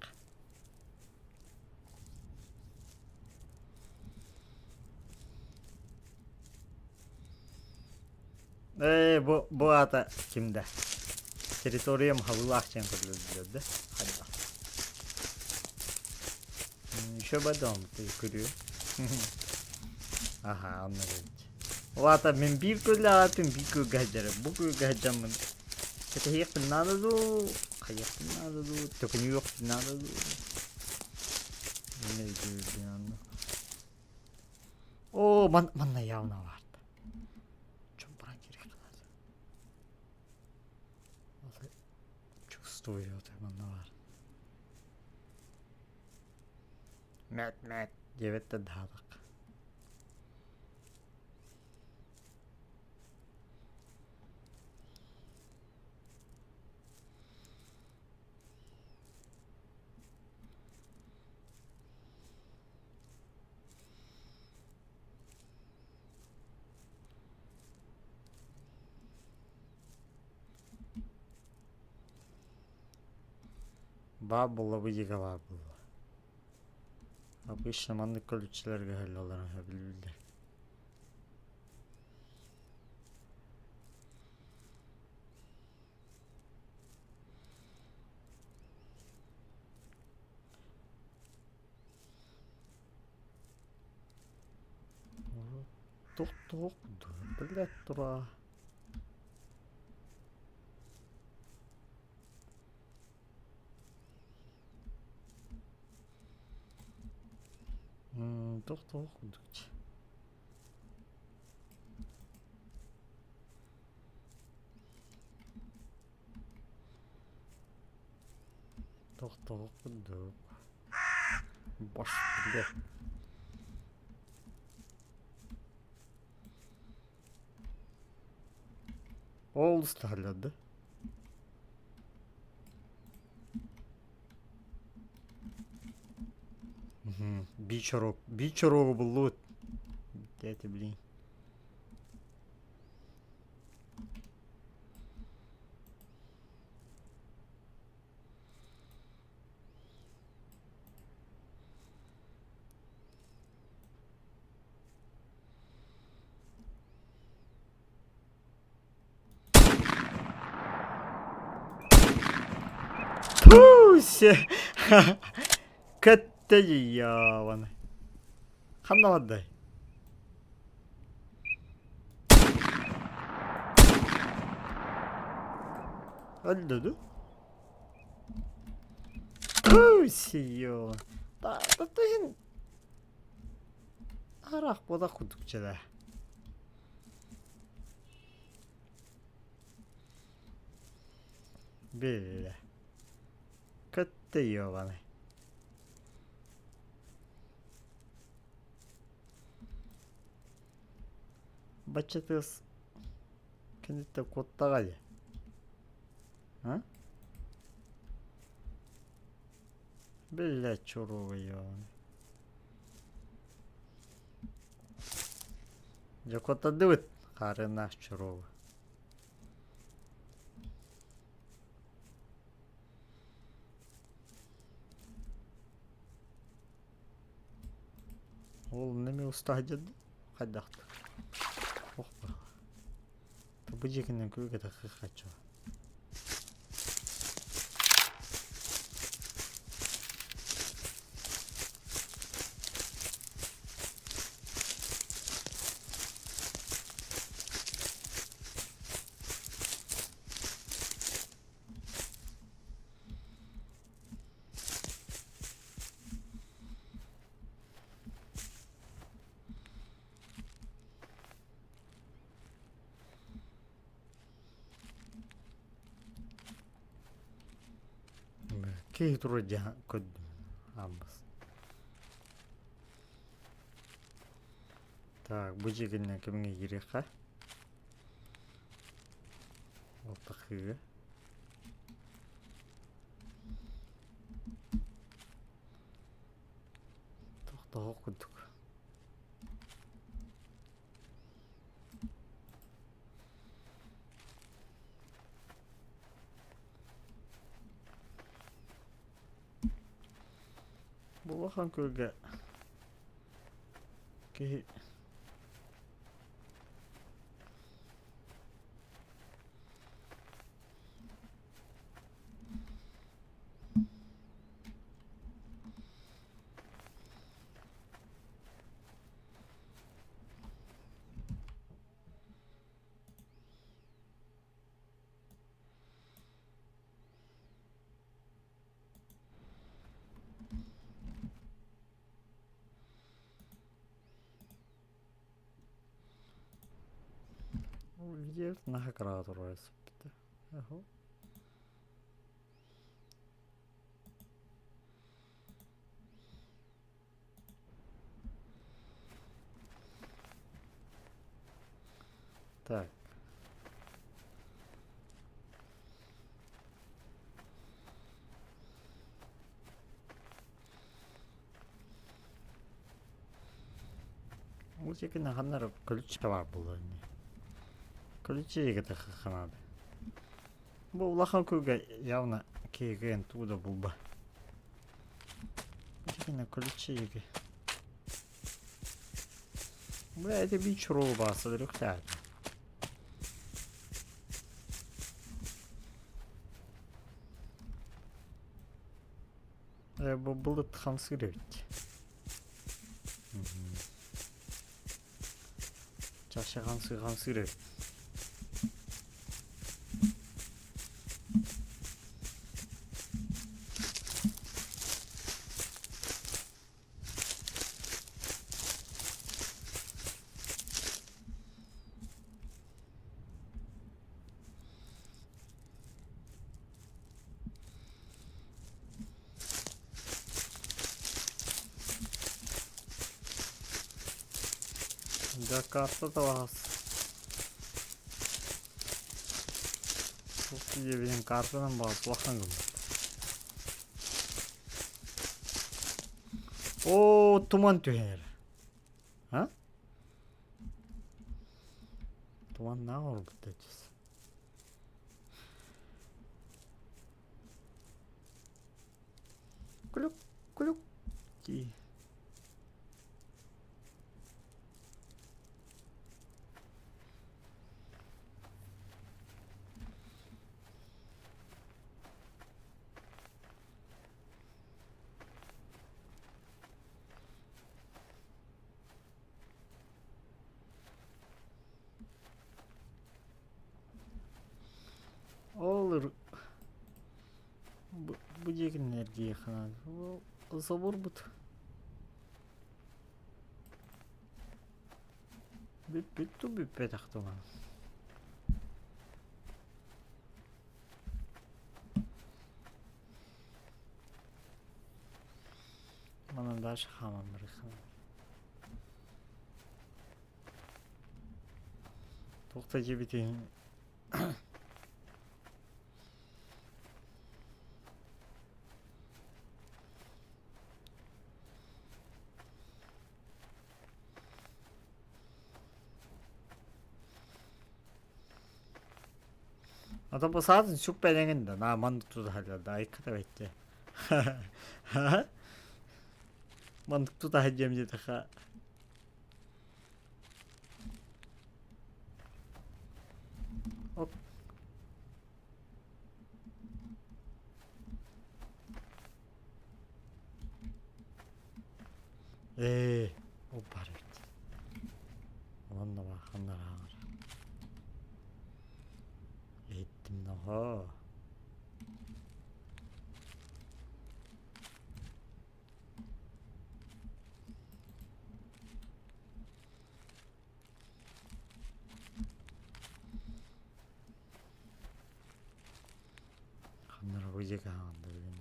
Ээ бу бу аата ким да? Территориям хабылаах диэн көрүллэр да хайдах. Еще потом ты күлүү. Аха, онно эбит. Ол аата мин биир күллээҕитин биир күлгэ сылдьарым. Бу күлгэ сылдьаммын кэтэһиэхпин наада дуу, хайыахпын наада дуу, төкүнүйүөхпүн наада дуу. Мин өйдүүрбүн онно. Оо, ман манна явно баарда. Чомпуран киириэххэ наада. Чувствую, это манна баар. Мэт мэт диэбэт да даһаатахха. Баа буолла бу дьиэгэ баар буолла. Обычно маннык көлүччэлэргэ ыһыллалларын сөбүлүүллэр. Туох-туох блядь тура. Туох-туох курдук Туох-туох курдук. Баш бля. Ол усталлар да. Бичорог, бичорогу буллубут. Это, блин. Пусть! Көттө дьияваны. Ханна бардай? Өлдө ду? Пусть ё. Та та Арах буолар курдук дьэ. Биллэ. Көттө ёбаный. Бачча тыас киниттэн куттаҕа дии. А? Биллэ чуруга ёбаный. Дьэ куттардыбыт хаарыаннаах чуругу. Ол нemi уста сылдьар хайдах Ох Бу дьиэкинэн күөгэ хаччы. Киһи турар дьаһан көрдүм ааммас. Так, бу дьиэгинэн кимҥэ киириэххэ? Алтахыыга. Тохтоох курдук. Бу улахан күөлгэ киһи Дьиэбит наһаа кыраҕа туруора сыппыта. Так. Ол диэки ханна ключ баар буолуо ини. Ключи ханаада. Бу улахан күүгэ явно киһи тугу да булба. Итиннэ ключи Бля, это бич чуруу бааса үрүхтээх. Бу былыт хамсыыр эбит. Чаша хамсыы хамсыыр эбит. Дьэ, карта табаҕас. Туох диэбитин картанан баҕас улахан гыммыт. Оо, туман түһэн эрэр. А? Туманнаах оҥорбут дэтис. Күлүк, күлүк дии. Ол бу, бу диэкиннэр диэххэ собурбут. Бүппүт ту бүппэтэх туман. Манан дальше хааман барыахха. Туох да дьиэбитин А то саатын сүкпэдэҥин да наа маннык тута да айыкката бэттэ. Маннык тута сылдьыам диэтэххэ Оп. Ээ, ол баар эбит. Онно баар, ханна хаалар. Иһиттим ноһоо. Ханна эрэ бу диэки хаалла билигин.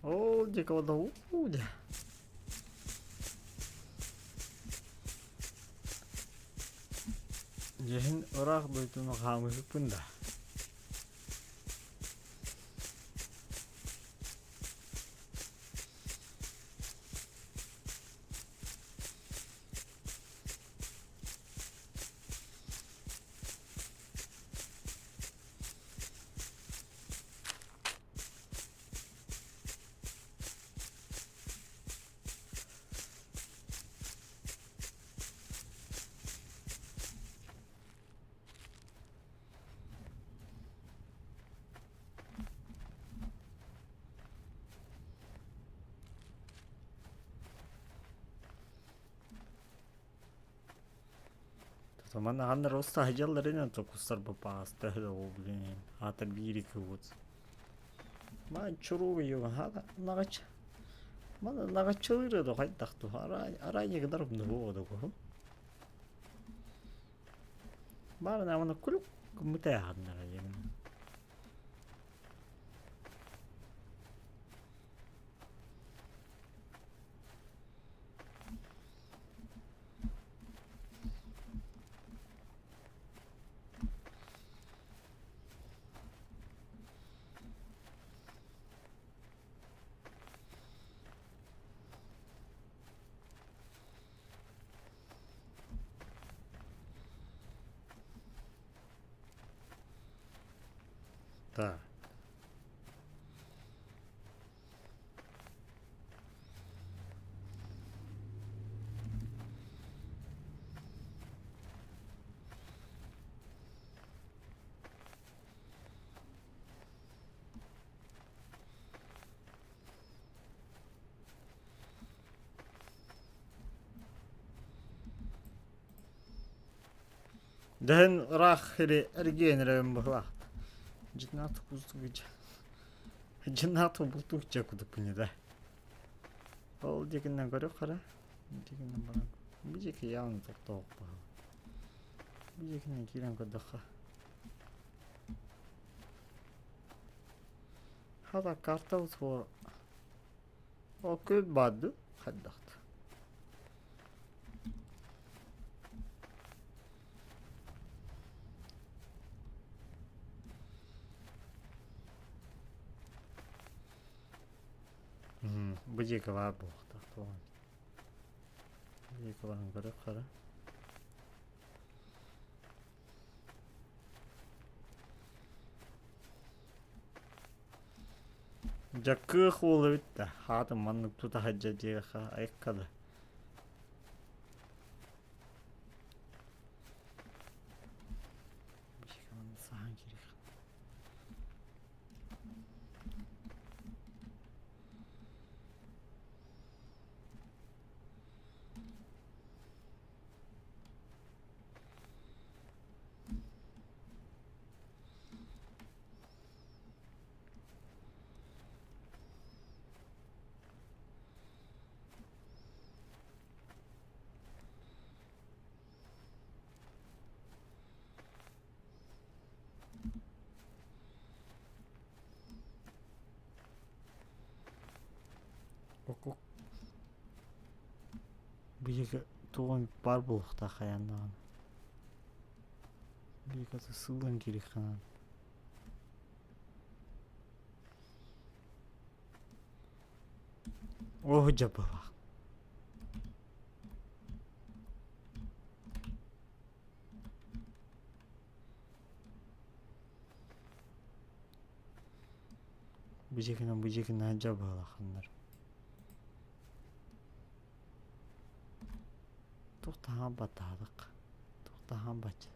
Оо, диэки уу дьэ. Дьиһин ыраах дойдуну хаамыһыппын да. Манна ханна эрэ уста сылдьаллар токустар бапаҕаста блин аата биир икки вот. Ман чуругу наҕач мана наҕаччылыыр да хайдах ту арай арай гынар умнубу одогу. Баарына мана кулук мутааһаннара диэн. Так. Дэһэн ыраах сири эргийэн эрэбин быһыылаах. Дьиҥнээх Дьиҥнээх бултуур дьиэ курдукпун да. Ол диэкинэн көрүөх эрэ. Диэкинэн баран бу диэки явно тохтоохпун. Бу диэкинэн киирэн көрдөххө. Хата карта суох. Ол күл баарды хайдахт. Бу диэки баар буолуохтаах туоҕун. Бу диэки баран көрүөх эрэ. Дьаккыах уол эбит да, хаатын маннык тута сылдьар диэххэ айыкка да. Саһан киириэх. Биһиги тугун баар буолуохтаах хайаан даҕаны. Биһиги сыылан киириэххэ Оо дьабылаах. Бу дьиэкинэн дьабылаханнар. Туох таһаан баттаадык. Туох таһаан бачча.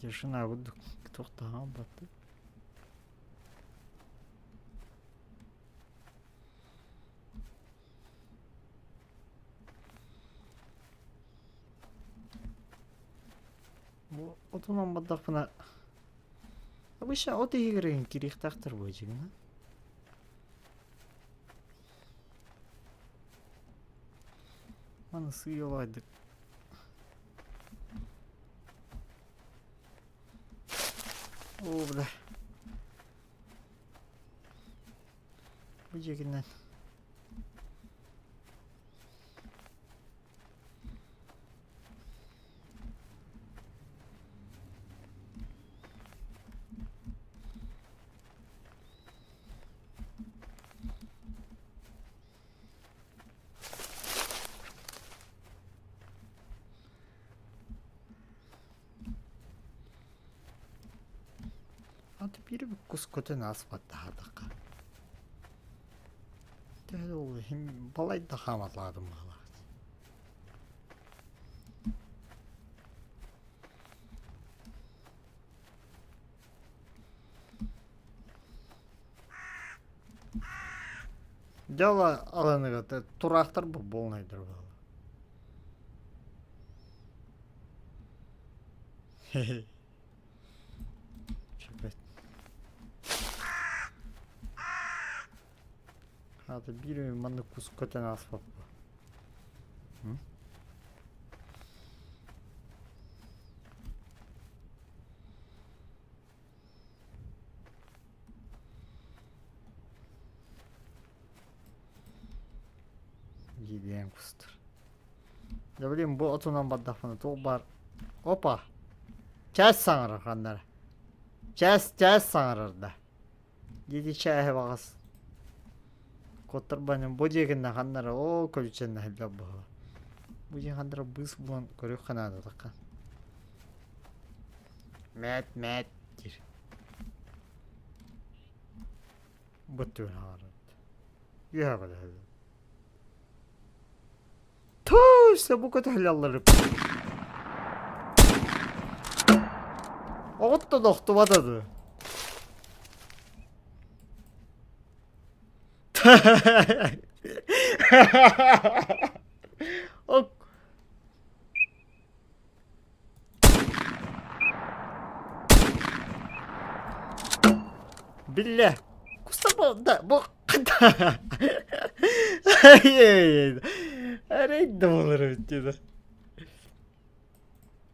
Тишина курдук туох таһаан батты. Бу отунан бардахпына обычно от иһигэр кириэхтээхтэр буолдьугуна. Маны сыыйалаайдык. Оо, бля. Бу дьиэгинэн. Аты биир кус көтөн ааспаттаһаатахха. Төһө ол иһин балай да хааматалаатым быһыылаах. Дьэ аланыга тураахтар буолнайдар буолла. Аата биир маннык кус көтөн ааспаппа. Диэн кустар. Да блин, бу отунан бардахпына туох баар. Опа! Чээс саҥарар ханнара. Чээс, чээс саҥарар да. Диэти чээһи баҕас. Куоттар баным бу диэкиннэ ханнара оо көлүчэннэ элбэх буолла. Бу диэн ханнара быыс булан көрүөххэ наадатахха. Мээт мээт диир. Бу түгэн хаалар. Үөһэ көтөһөллөр. Туу, бу көтөһөллөр. Оҕотто дохтубата ду. Ок. Биллэ. Куста бу да бу Арай да буолар эбит диэн.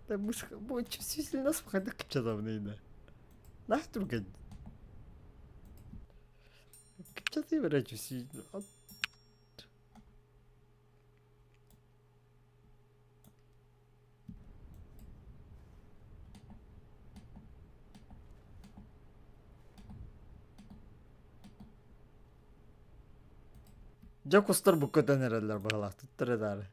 Да бу чувствительность хайдах кыпчатабын да. Наах түргэн. Кыпчатыы бэрэ чувствительность. Дьэ кустар бу көтөн эрэллэр быһалаах туттар эдаары.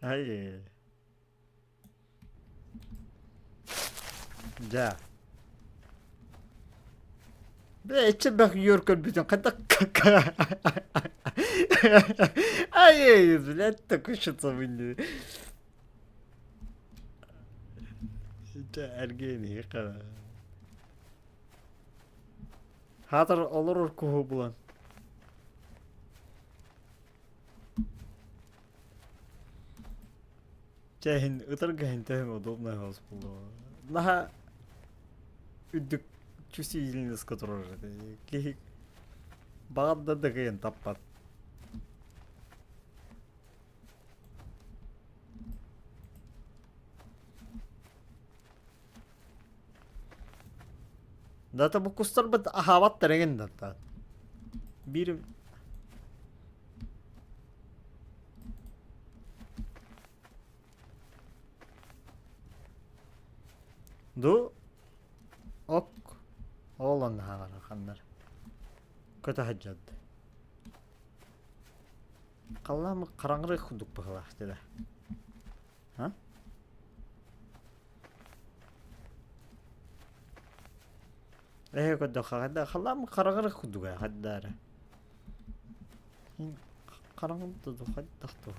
Ай. Дьэ. Бля, эччэбэх үөр көрбүтүн хайдах Ай, блядь, такой что-то Дьэ, эргиэн хара. Хаатар олорор куһу булан. Чэ иһин ытарга иһин төһөм удобнай соҕус буолуо. Наһаа үрдүк чувствительноска турар этэ. Киһи баҕар да кыайан таппат. Дата бу кустарбыт аһаабаттар эҥин да. Биир Ду ок ол онно ханнар көтө сылдьарды. Халлаан хараҥарыы курдук быһыылаах дии А? Эһэ көрдөххө хайда халлаан хараҥарыы курдуга хайда эрэ. Хараҥа да хайдах туох.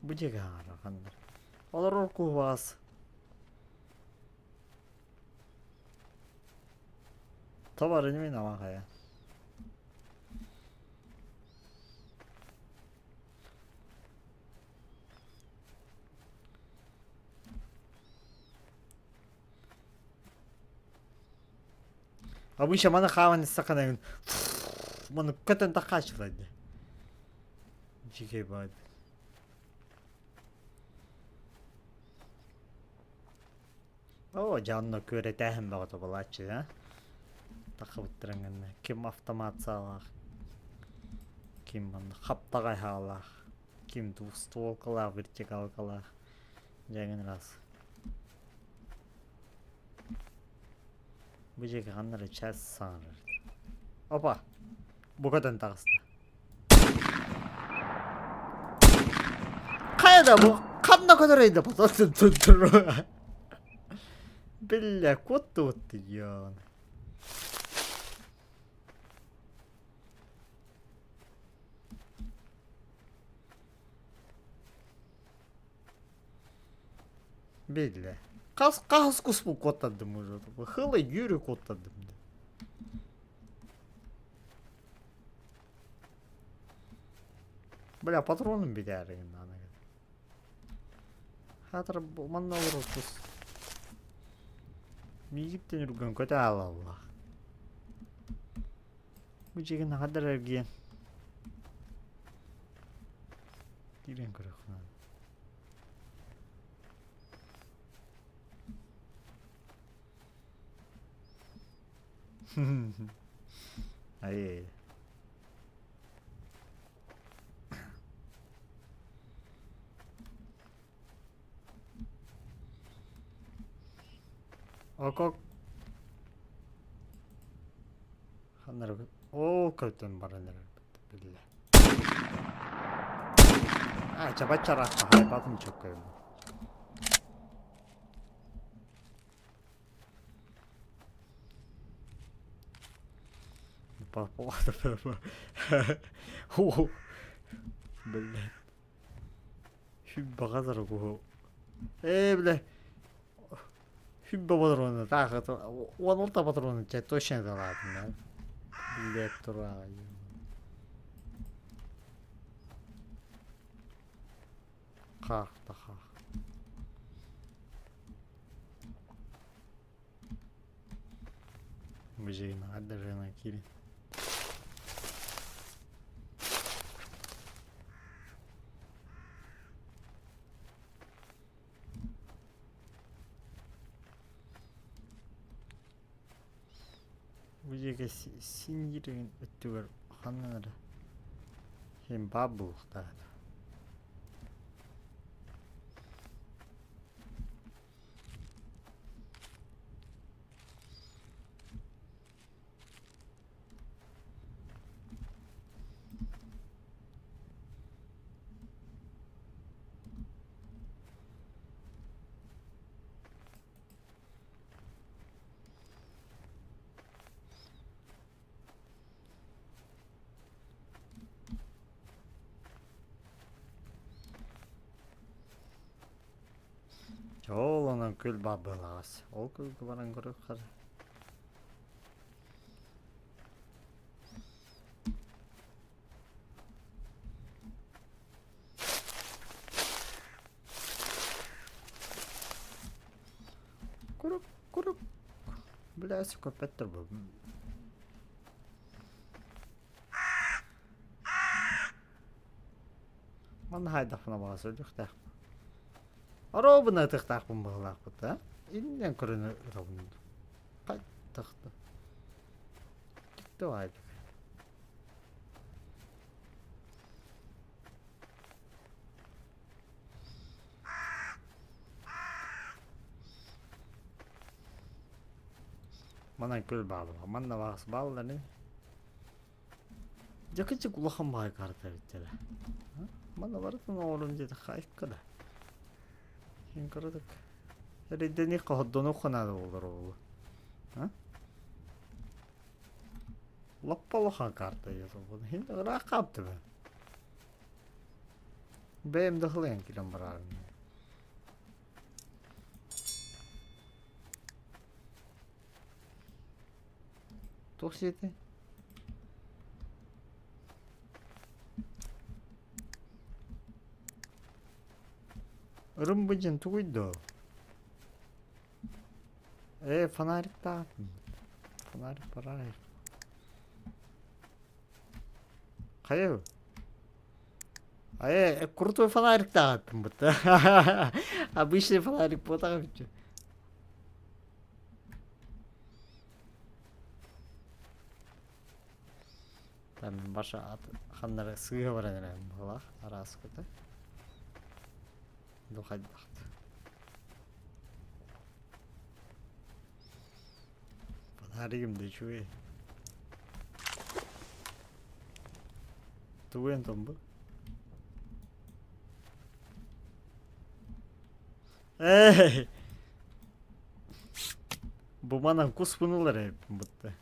Бу дьиэгэ хаҥара ханна. Олорор куһуаас. Товары не миновал хайа. Обычно маны хааман истэххинэ маны көтөн таххааччылар дии. Дьикэй баҕайы. Оо, дьэ онно күөрэтээһин бөҕөтө буолааччы, а? Таххыбыттарын гынна. Ким автомат саалаах, ким манна хаптаҕай хаалаах, ким двустволкалаах, вертикалкалаах. Дьэ эҥин раз. Бу дьиэгэ ханна эрэ час саҥарар. Опа! Букатын таҕыста. Хайа да бу ханна көтөрөй да Биллэ куоттубут диэн. Биллэ. Хас хас куспун куоттардым уже. Хылы юрю куоттардым. Бля, патроным бүтээригин наана. Хаатыр манна олорор кус. Миигиттэн үргэн көтө аалаллах. Бу дьиэгин хадар эргиэн. Киирэн көрөххүнэ. Ай. Окок. Ханна Оо, көтөн баран эрэр биллэ. А, чабаччараахха хайбатын чөккөйбүн. Блядь. Хүббаҕа дорогуһу. Ээ, бля. Хүббэ патроны таах 16 патроны чэ точно далаатым. Блядь, тура. Хаах да хаах. Быжыгына даже киирин. Бу дьиэгэ син диирин өттүгэр ханна эрэ син баар буолуохтаах этэ. Ол онон күл бабылаас. Ол күлгө баран көрүөххэ. Курук, курук. Бля, көппөттөр бу. Манна хайдахпына баҕа сөдүөхтээхпин. Оруобуна ытыахтаахпын быһыылаахпыт да. Иннинэн көрөн ытабын. Хайдах да. Давай. Манан күл баалыга. Манна баас бааллар Дьэ улахан баҕайы карта эбиттэрэ. Манна барытын оҥорон диэтэххэ айыкка да. Син кыратык. Эрэйдэниэххэ хордонуохха наада буолар буолуо. Лаппа улахан карта диэтэ. Ыраах хаптыба. Бэйэм да хылайан киирэн бараарым. Туох сиэтэй? Ырым-быдьын тугуй доо? Ээ, фонариктаах. Фонарик бараар. Хайа Э, крутой фонариктаах будто. Обычный фонарик буотаҕа бүтчү. Там баша ханнары сыыһа баран эрэ быһылаах арааската. Духайдахт. Фонаригым да үчүгэй. Тугу эн бу? Эй! Бу манан куспун ылар эбиппин бутта.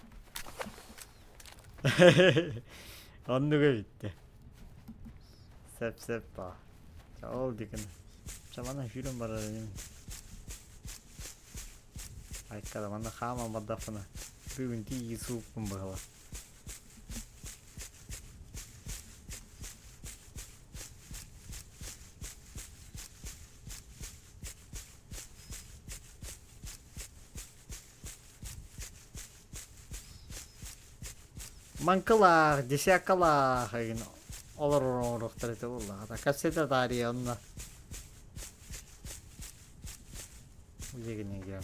Оннуга бүттэ. Сөп сөп ба. Ол дикин. Чамана сүүрэн барар иним. Айкада манна хааман бардахпына бүгүн тиийии суукпун быһыла. Маҥкылаах, десяткалаах игин олорор оҥоруохтар этэ буоллаҕа. Кассета таарыйа онно. Дьигинэ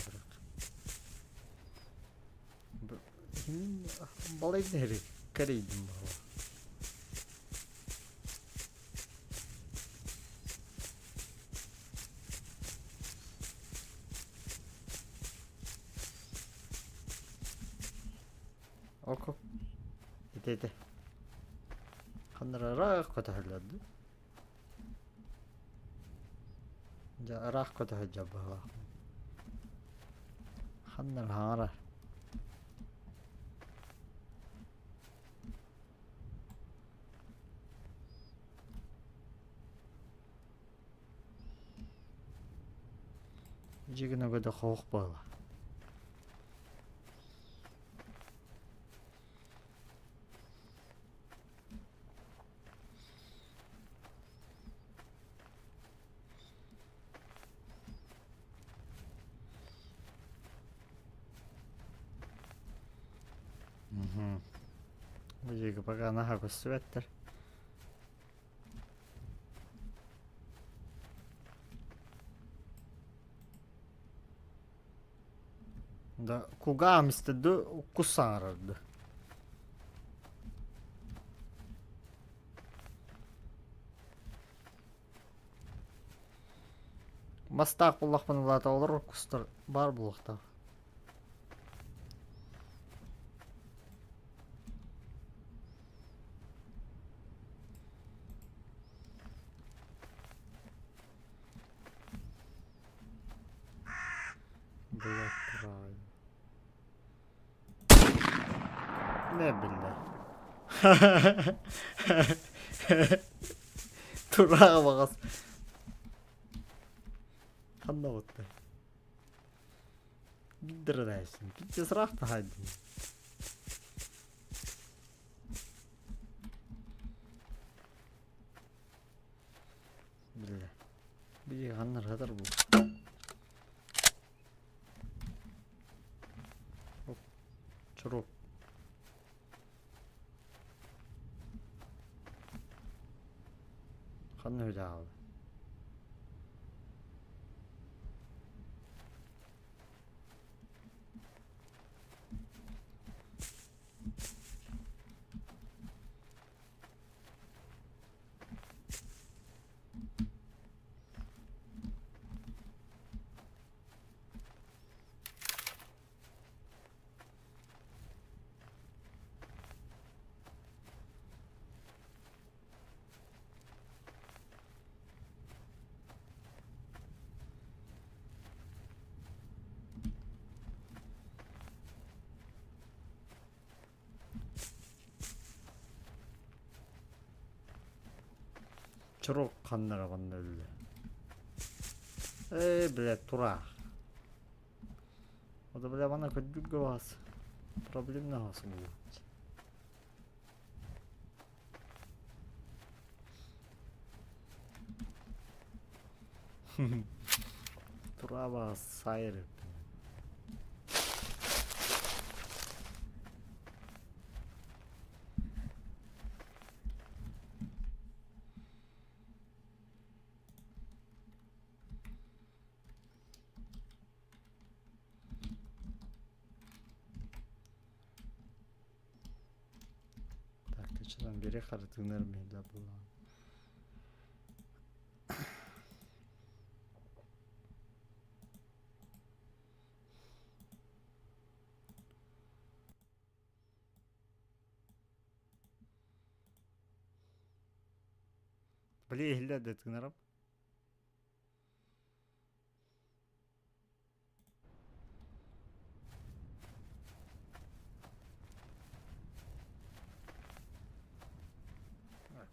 Балай да кэрийдим буолла. Око. Ити ити. Ханнара ыраах көтөһөллөр дуу? Дьэ ыраах көтө сылдьар быһыылаах. Ханна эрэ хаҥара. Дьиэ гына көтө хоһуох буолла. Мгм. Бу диэки пока наһаа көстүбэттэр. Да, кугаам истэ ду кус саҥарар ду. Мастаах буллахпына улаата олорор кустар баар буолуохтаах. Блядь, правильно. Не биллэ. Тураҕа баҕас. Ханна бутта? Биддердайсың. Питте сыраах таһайдым. Биллэ. Били ханнар хатар бу. Оп. Чурук. Ханна үлэ Чорук ханнара манна өллө. Ээ, блядь, тураах. Ода бля мана көрдүргө баас. Проблемна хас буолуо. Тураба сайыр. Так, качадан бери харытыынар миһилэ буллаҕын. Били иһиллэр да тыынарым.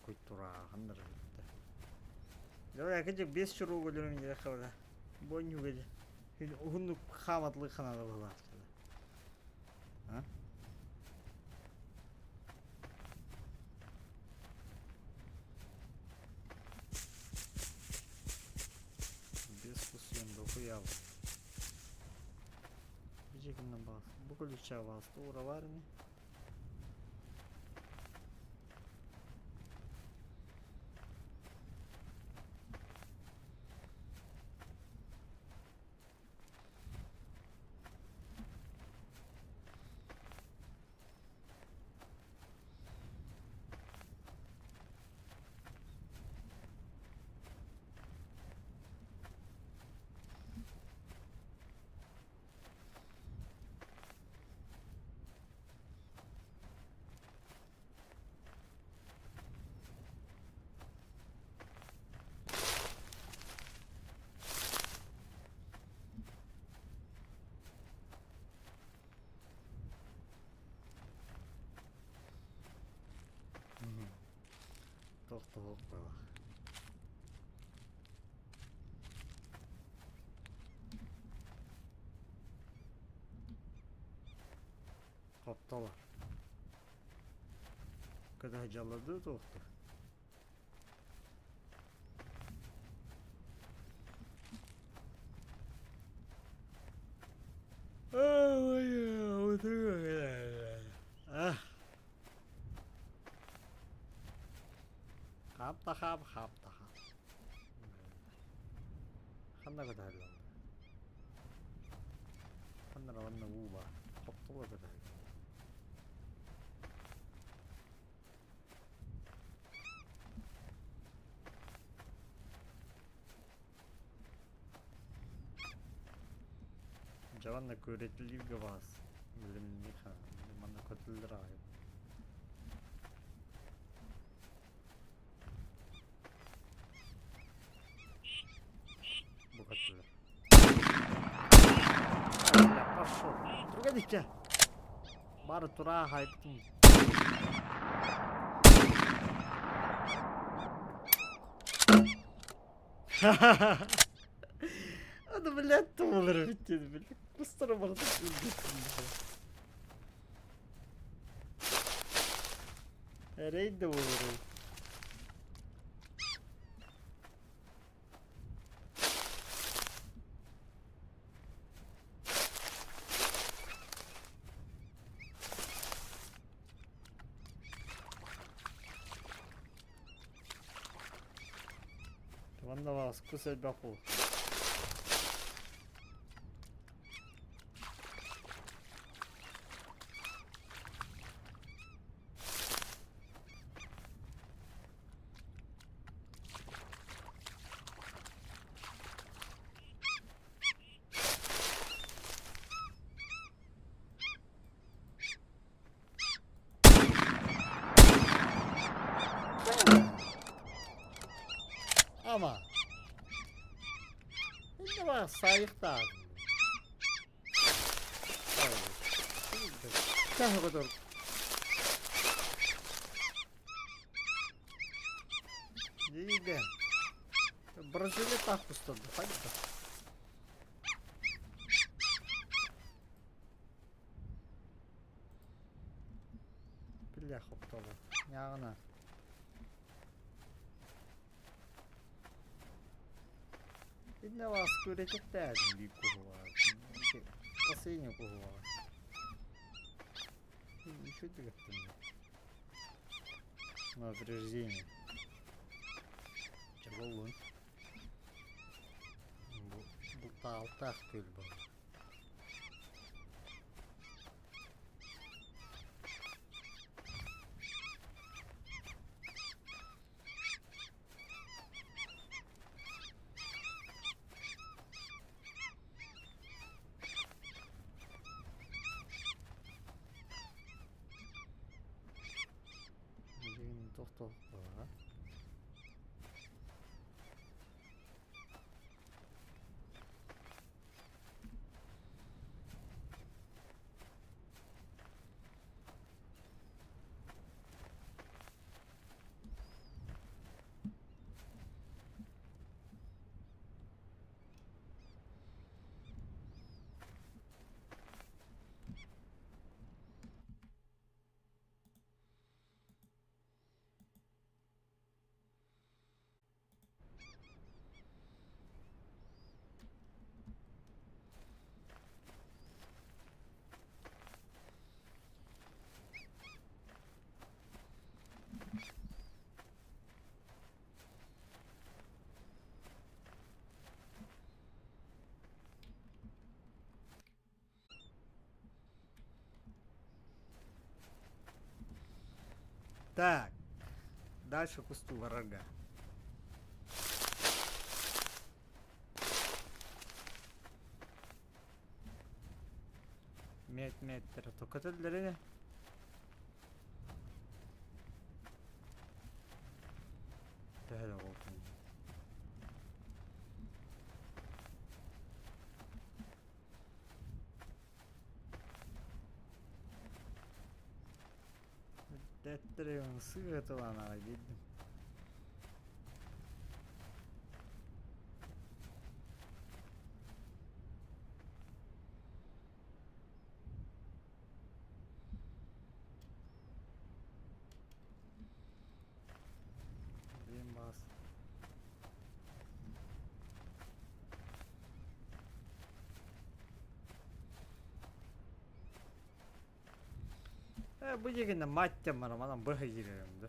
Культураҕын Давай, кыдьык 5 чурууг өлөрүм диэххэ бала. Бонньуга дьэ. Уһуннук хааматлыы ханаада быһыылаах. А? Без кусуйан дохуял. Бижекинен бас. Бу ключа басты ура бар ини. Тохтоһуох буолар. Хоптолор. Когда дьаллады туохтур. Хаап да хаап, хаап да хаап. Ханна көтөһөллөр? Ханна уонна уу баар. Хоптоло көтөһөллөр. Дьэ уонна күөрэтилииргэ баас билимниха манна көтүллэр аҕай. Бу көтүллэр. Пошел. Түргэн Бары тура хайптым. Аны блядь туолар эбит диэн блядь. Кустара барыта Эрэй да буолар. Манна бааскыс элбэх буол. Ама. Инде бар сайыктаах. Каһы Диде. Бразилия так пустады. Хайда. Бля, хоптоло. Нягына. Инне вас күрэтиктээдин биир куһуга. Последний куһуга. Үчүгэй гыттым. На упреждение. Чэ буоллун. Бу бултаалтаах күөл буолла. Билигин тохтоохторо. Так, дальше кустуу барарга. Мет меттер токотеллерine. Төһө да буолтун. Дэттэрин сыһыатылаан аҕай биэрдим. Диэн баас. Э, бу дьигинэ мать манан манан быһа киирэрим да.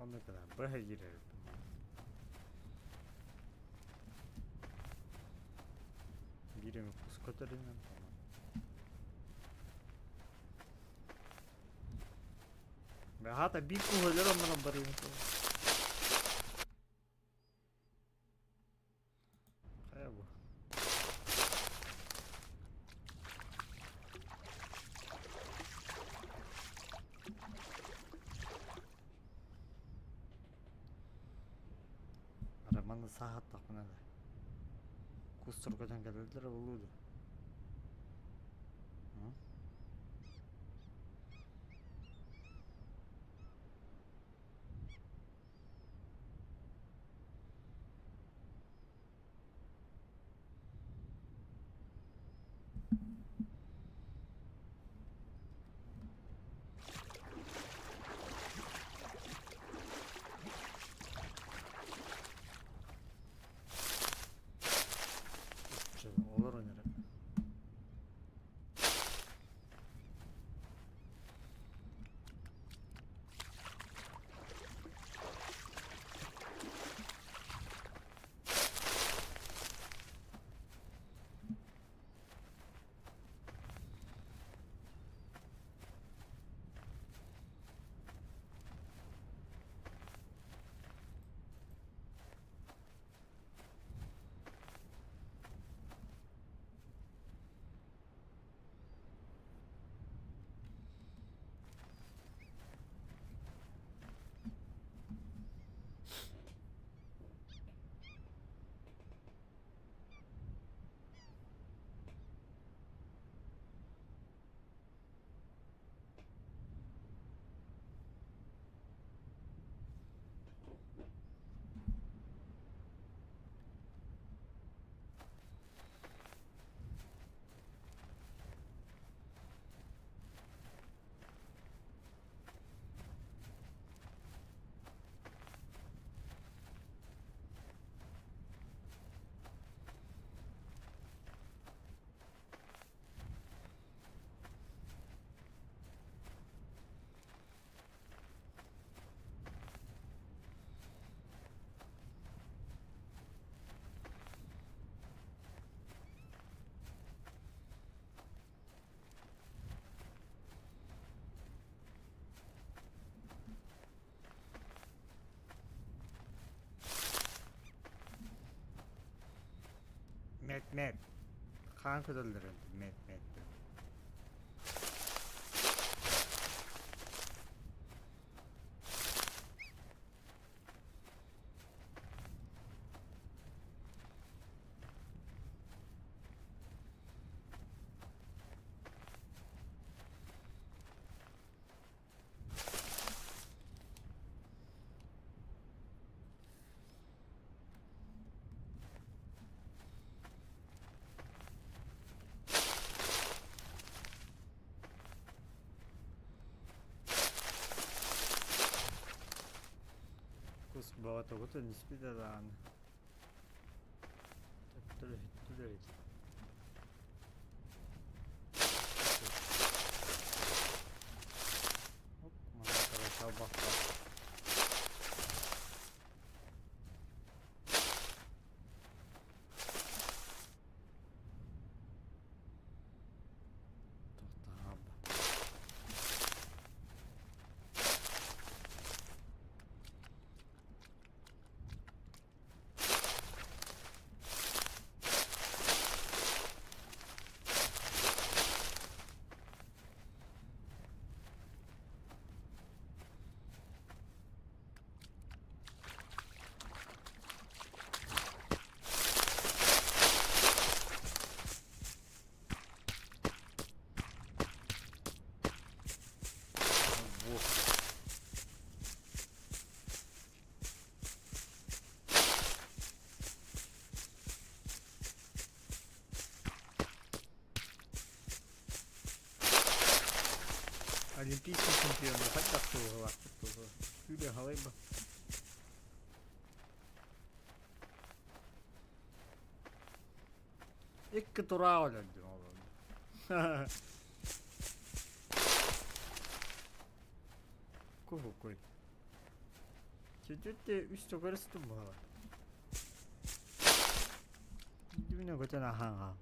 Онно кэлэн быһа киирэрим. Биир эмэ кус көтөрүнэн тамам. Бэҕэһээ биир куһу өлөр оннунан барыым Хайа бу? Романы саһаттахпына да кус тургутан кэлэллэр буолуо дуо? Олорон эрэ. Мет мет. Хаан көтөллөрүн мет мет. Кус бөҕөтөҕүтүн испитэ даҕаны Төттөрү иһиттилэр ити. Олимпийский чемпион хайдах туоһулаахпыт туоһу. Күүрэ халайба. Икки тураах өлөрдүм ол. Куһукуй. Чүтүттэ үс төгөрүстүм буолар. Дүнө көтөн ахаҥа.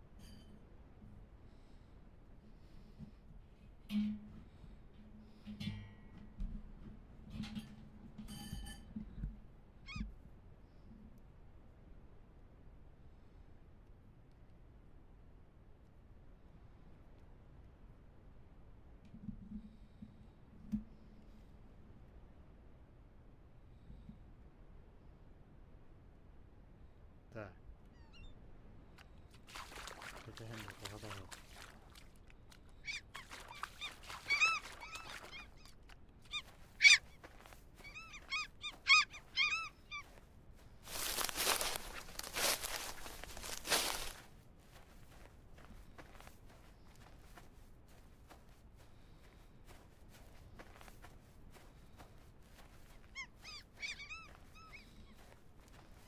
Так. Кэтэһэн да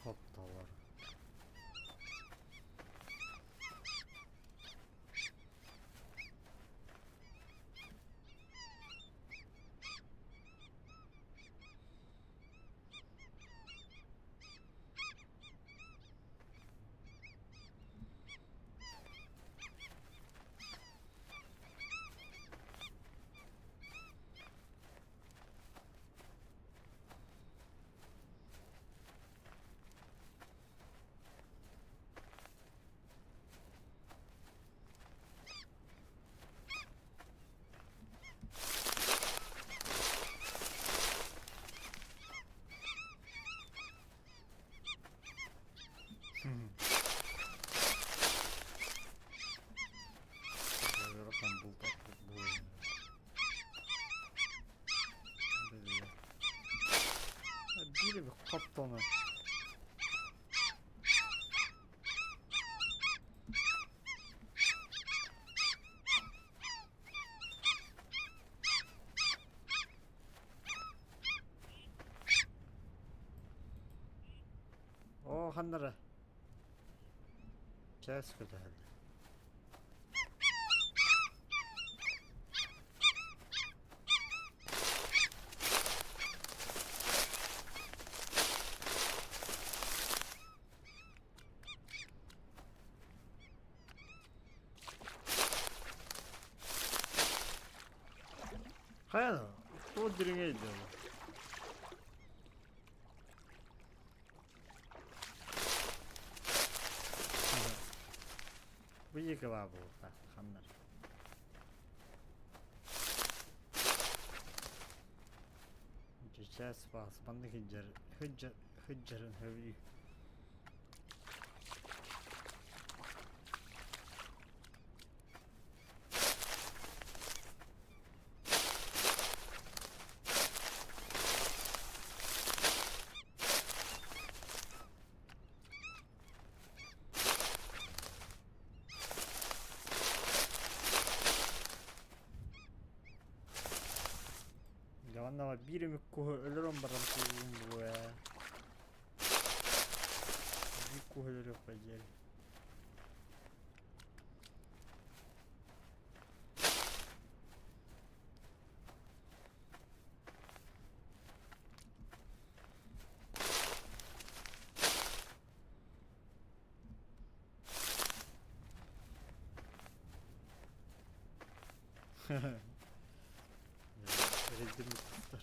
Хоптолор. Биир хоптону. Оо, ханнара? Чээс көтөһөллөр. Хайа, туох дириҥэ өйдөөх? Бу диэки баа буолуохтаах ханнар. Чэчээс баас маннык сылдьар сылдьар сылдьарын сөбүлүү. Дьэ уонна биир эмит куһу өлөрөн баран кууһун буолуо ээ. Биир куһу өлөрүөххэ диэри. Эрэйдэммит кустар.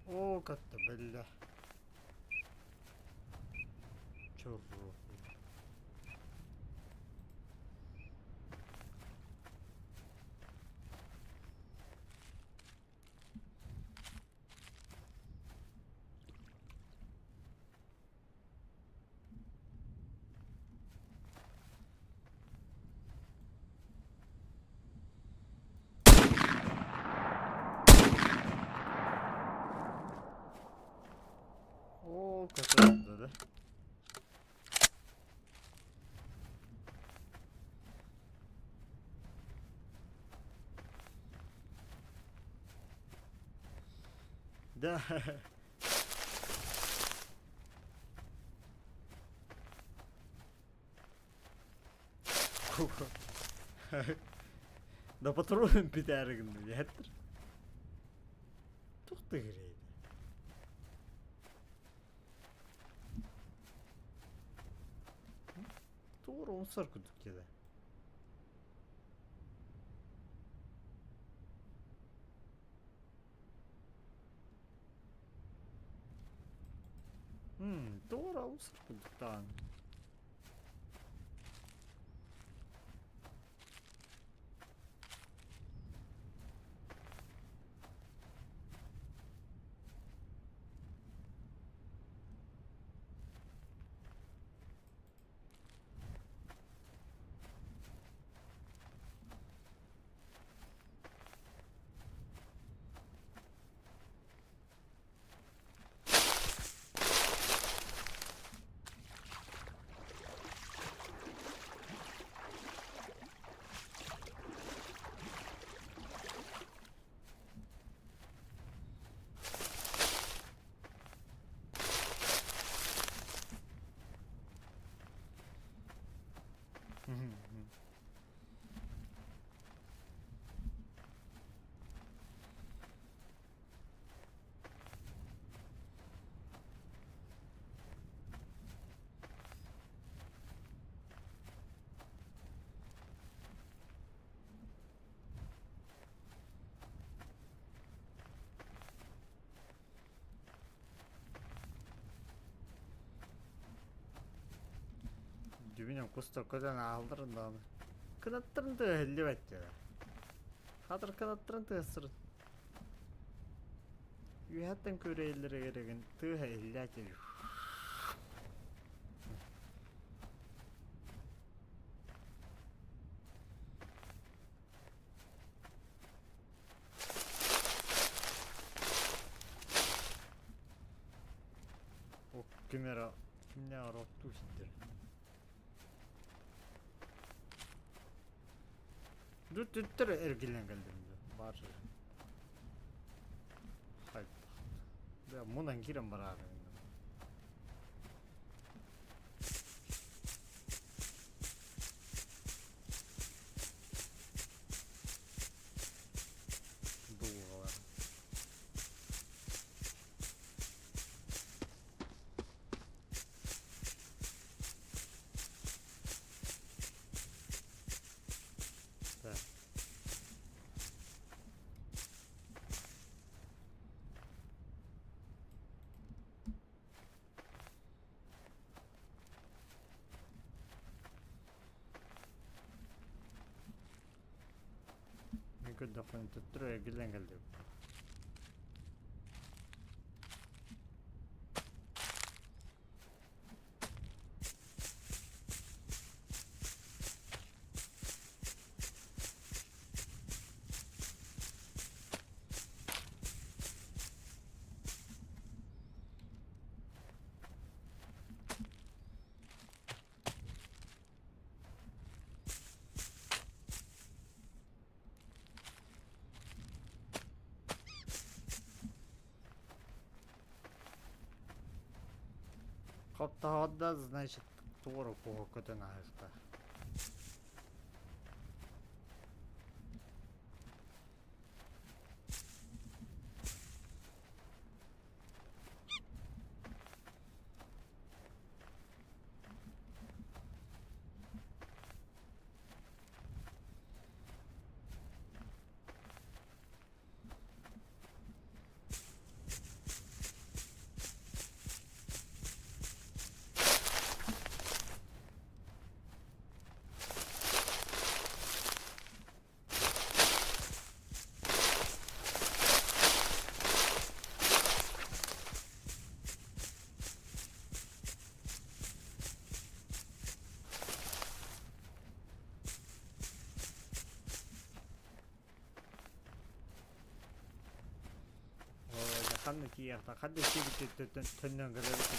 Оо, как-то бля. Чуру. Көтөрдө да. Да. Да патрон бүтээри гынна диэттэр. Туох да кирэйдэ. Тугур умсар курдук диэтэ. Тугур умсар курдук даҕаны. Дьүбүнэн кустар көтөн аалларын даҕаны кынаттарын тыаһа иһиллибэт дьэ. Хатыр кынаттарын тыаһа Үөһэттэн күөрэйэллэригэр игин тыаһа иһиллээччи. О ким эрэ кимнээҕэр оттуу сылдьар. Дүттүттэр эргиллэн кэллим баар Хайдах. Мунан киирэн бараары. Дулҕалар. Так. Мин көрдөхпүнэ төттөрү эргиллэн кэллим. Хоптоһоҕо значит туора куһу көтөн ааһыахтаах. Ханна тиийиэхтэ, ханна сиэбиттэн төннөн кэлэбит.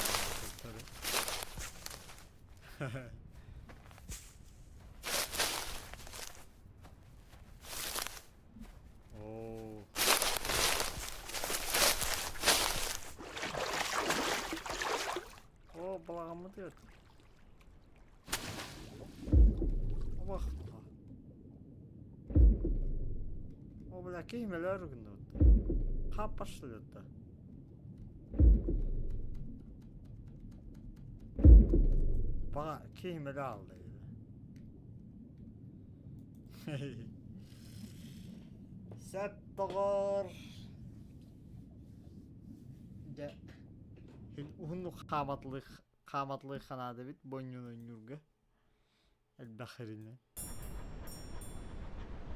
Оо. Оо, балаҕаммытыгар. Обахта. О, бля, киһимэлэр гынныбыт. Хаппашлыта. Баҕа киһимэлэ алды. Сөп доҕор. Дьэ, уһуннук хааматлыы хааматлыы ханаадабит бонньун ойнуурга элбэх хэринэн.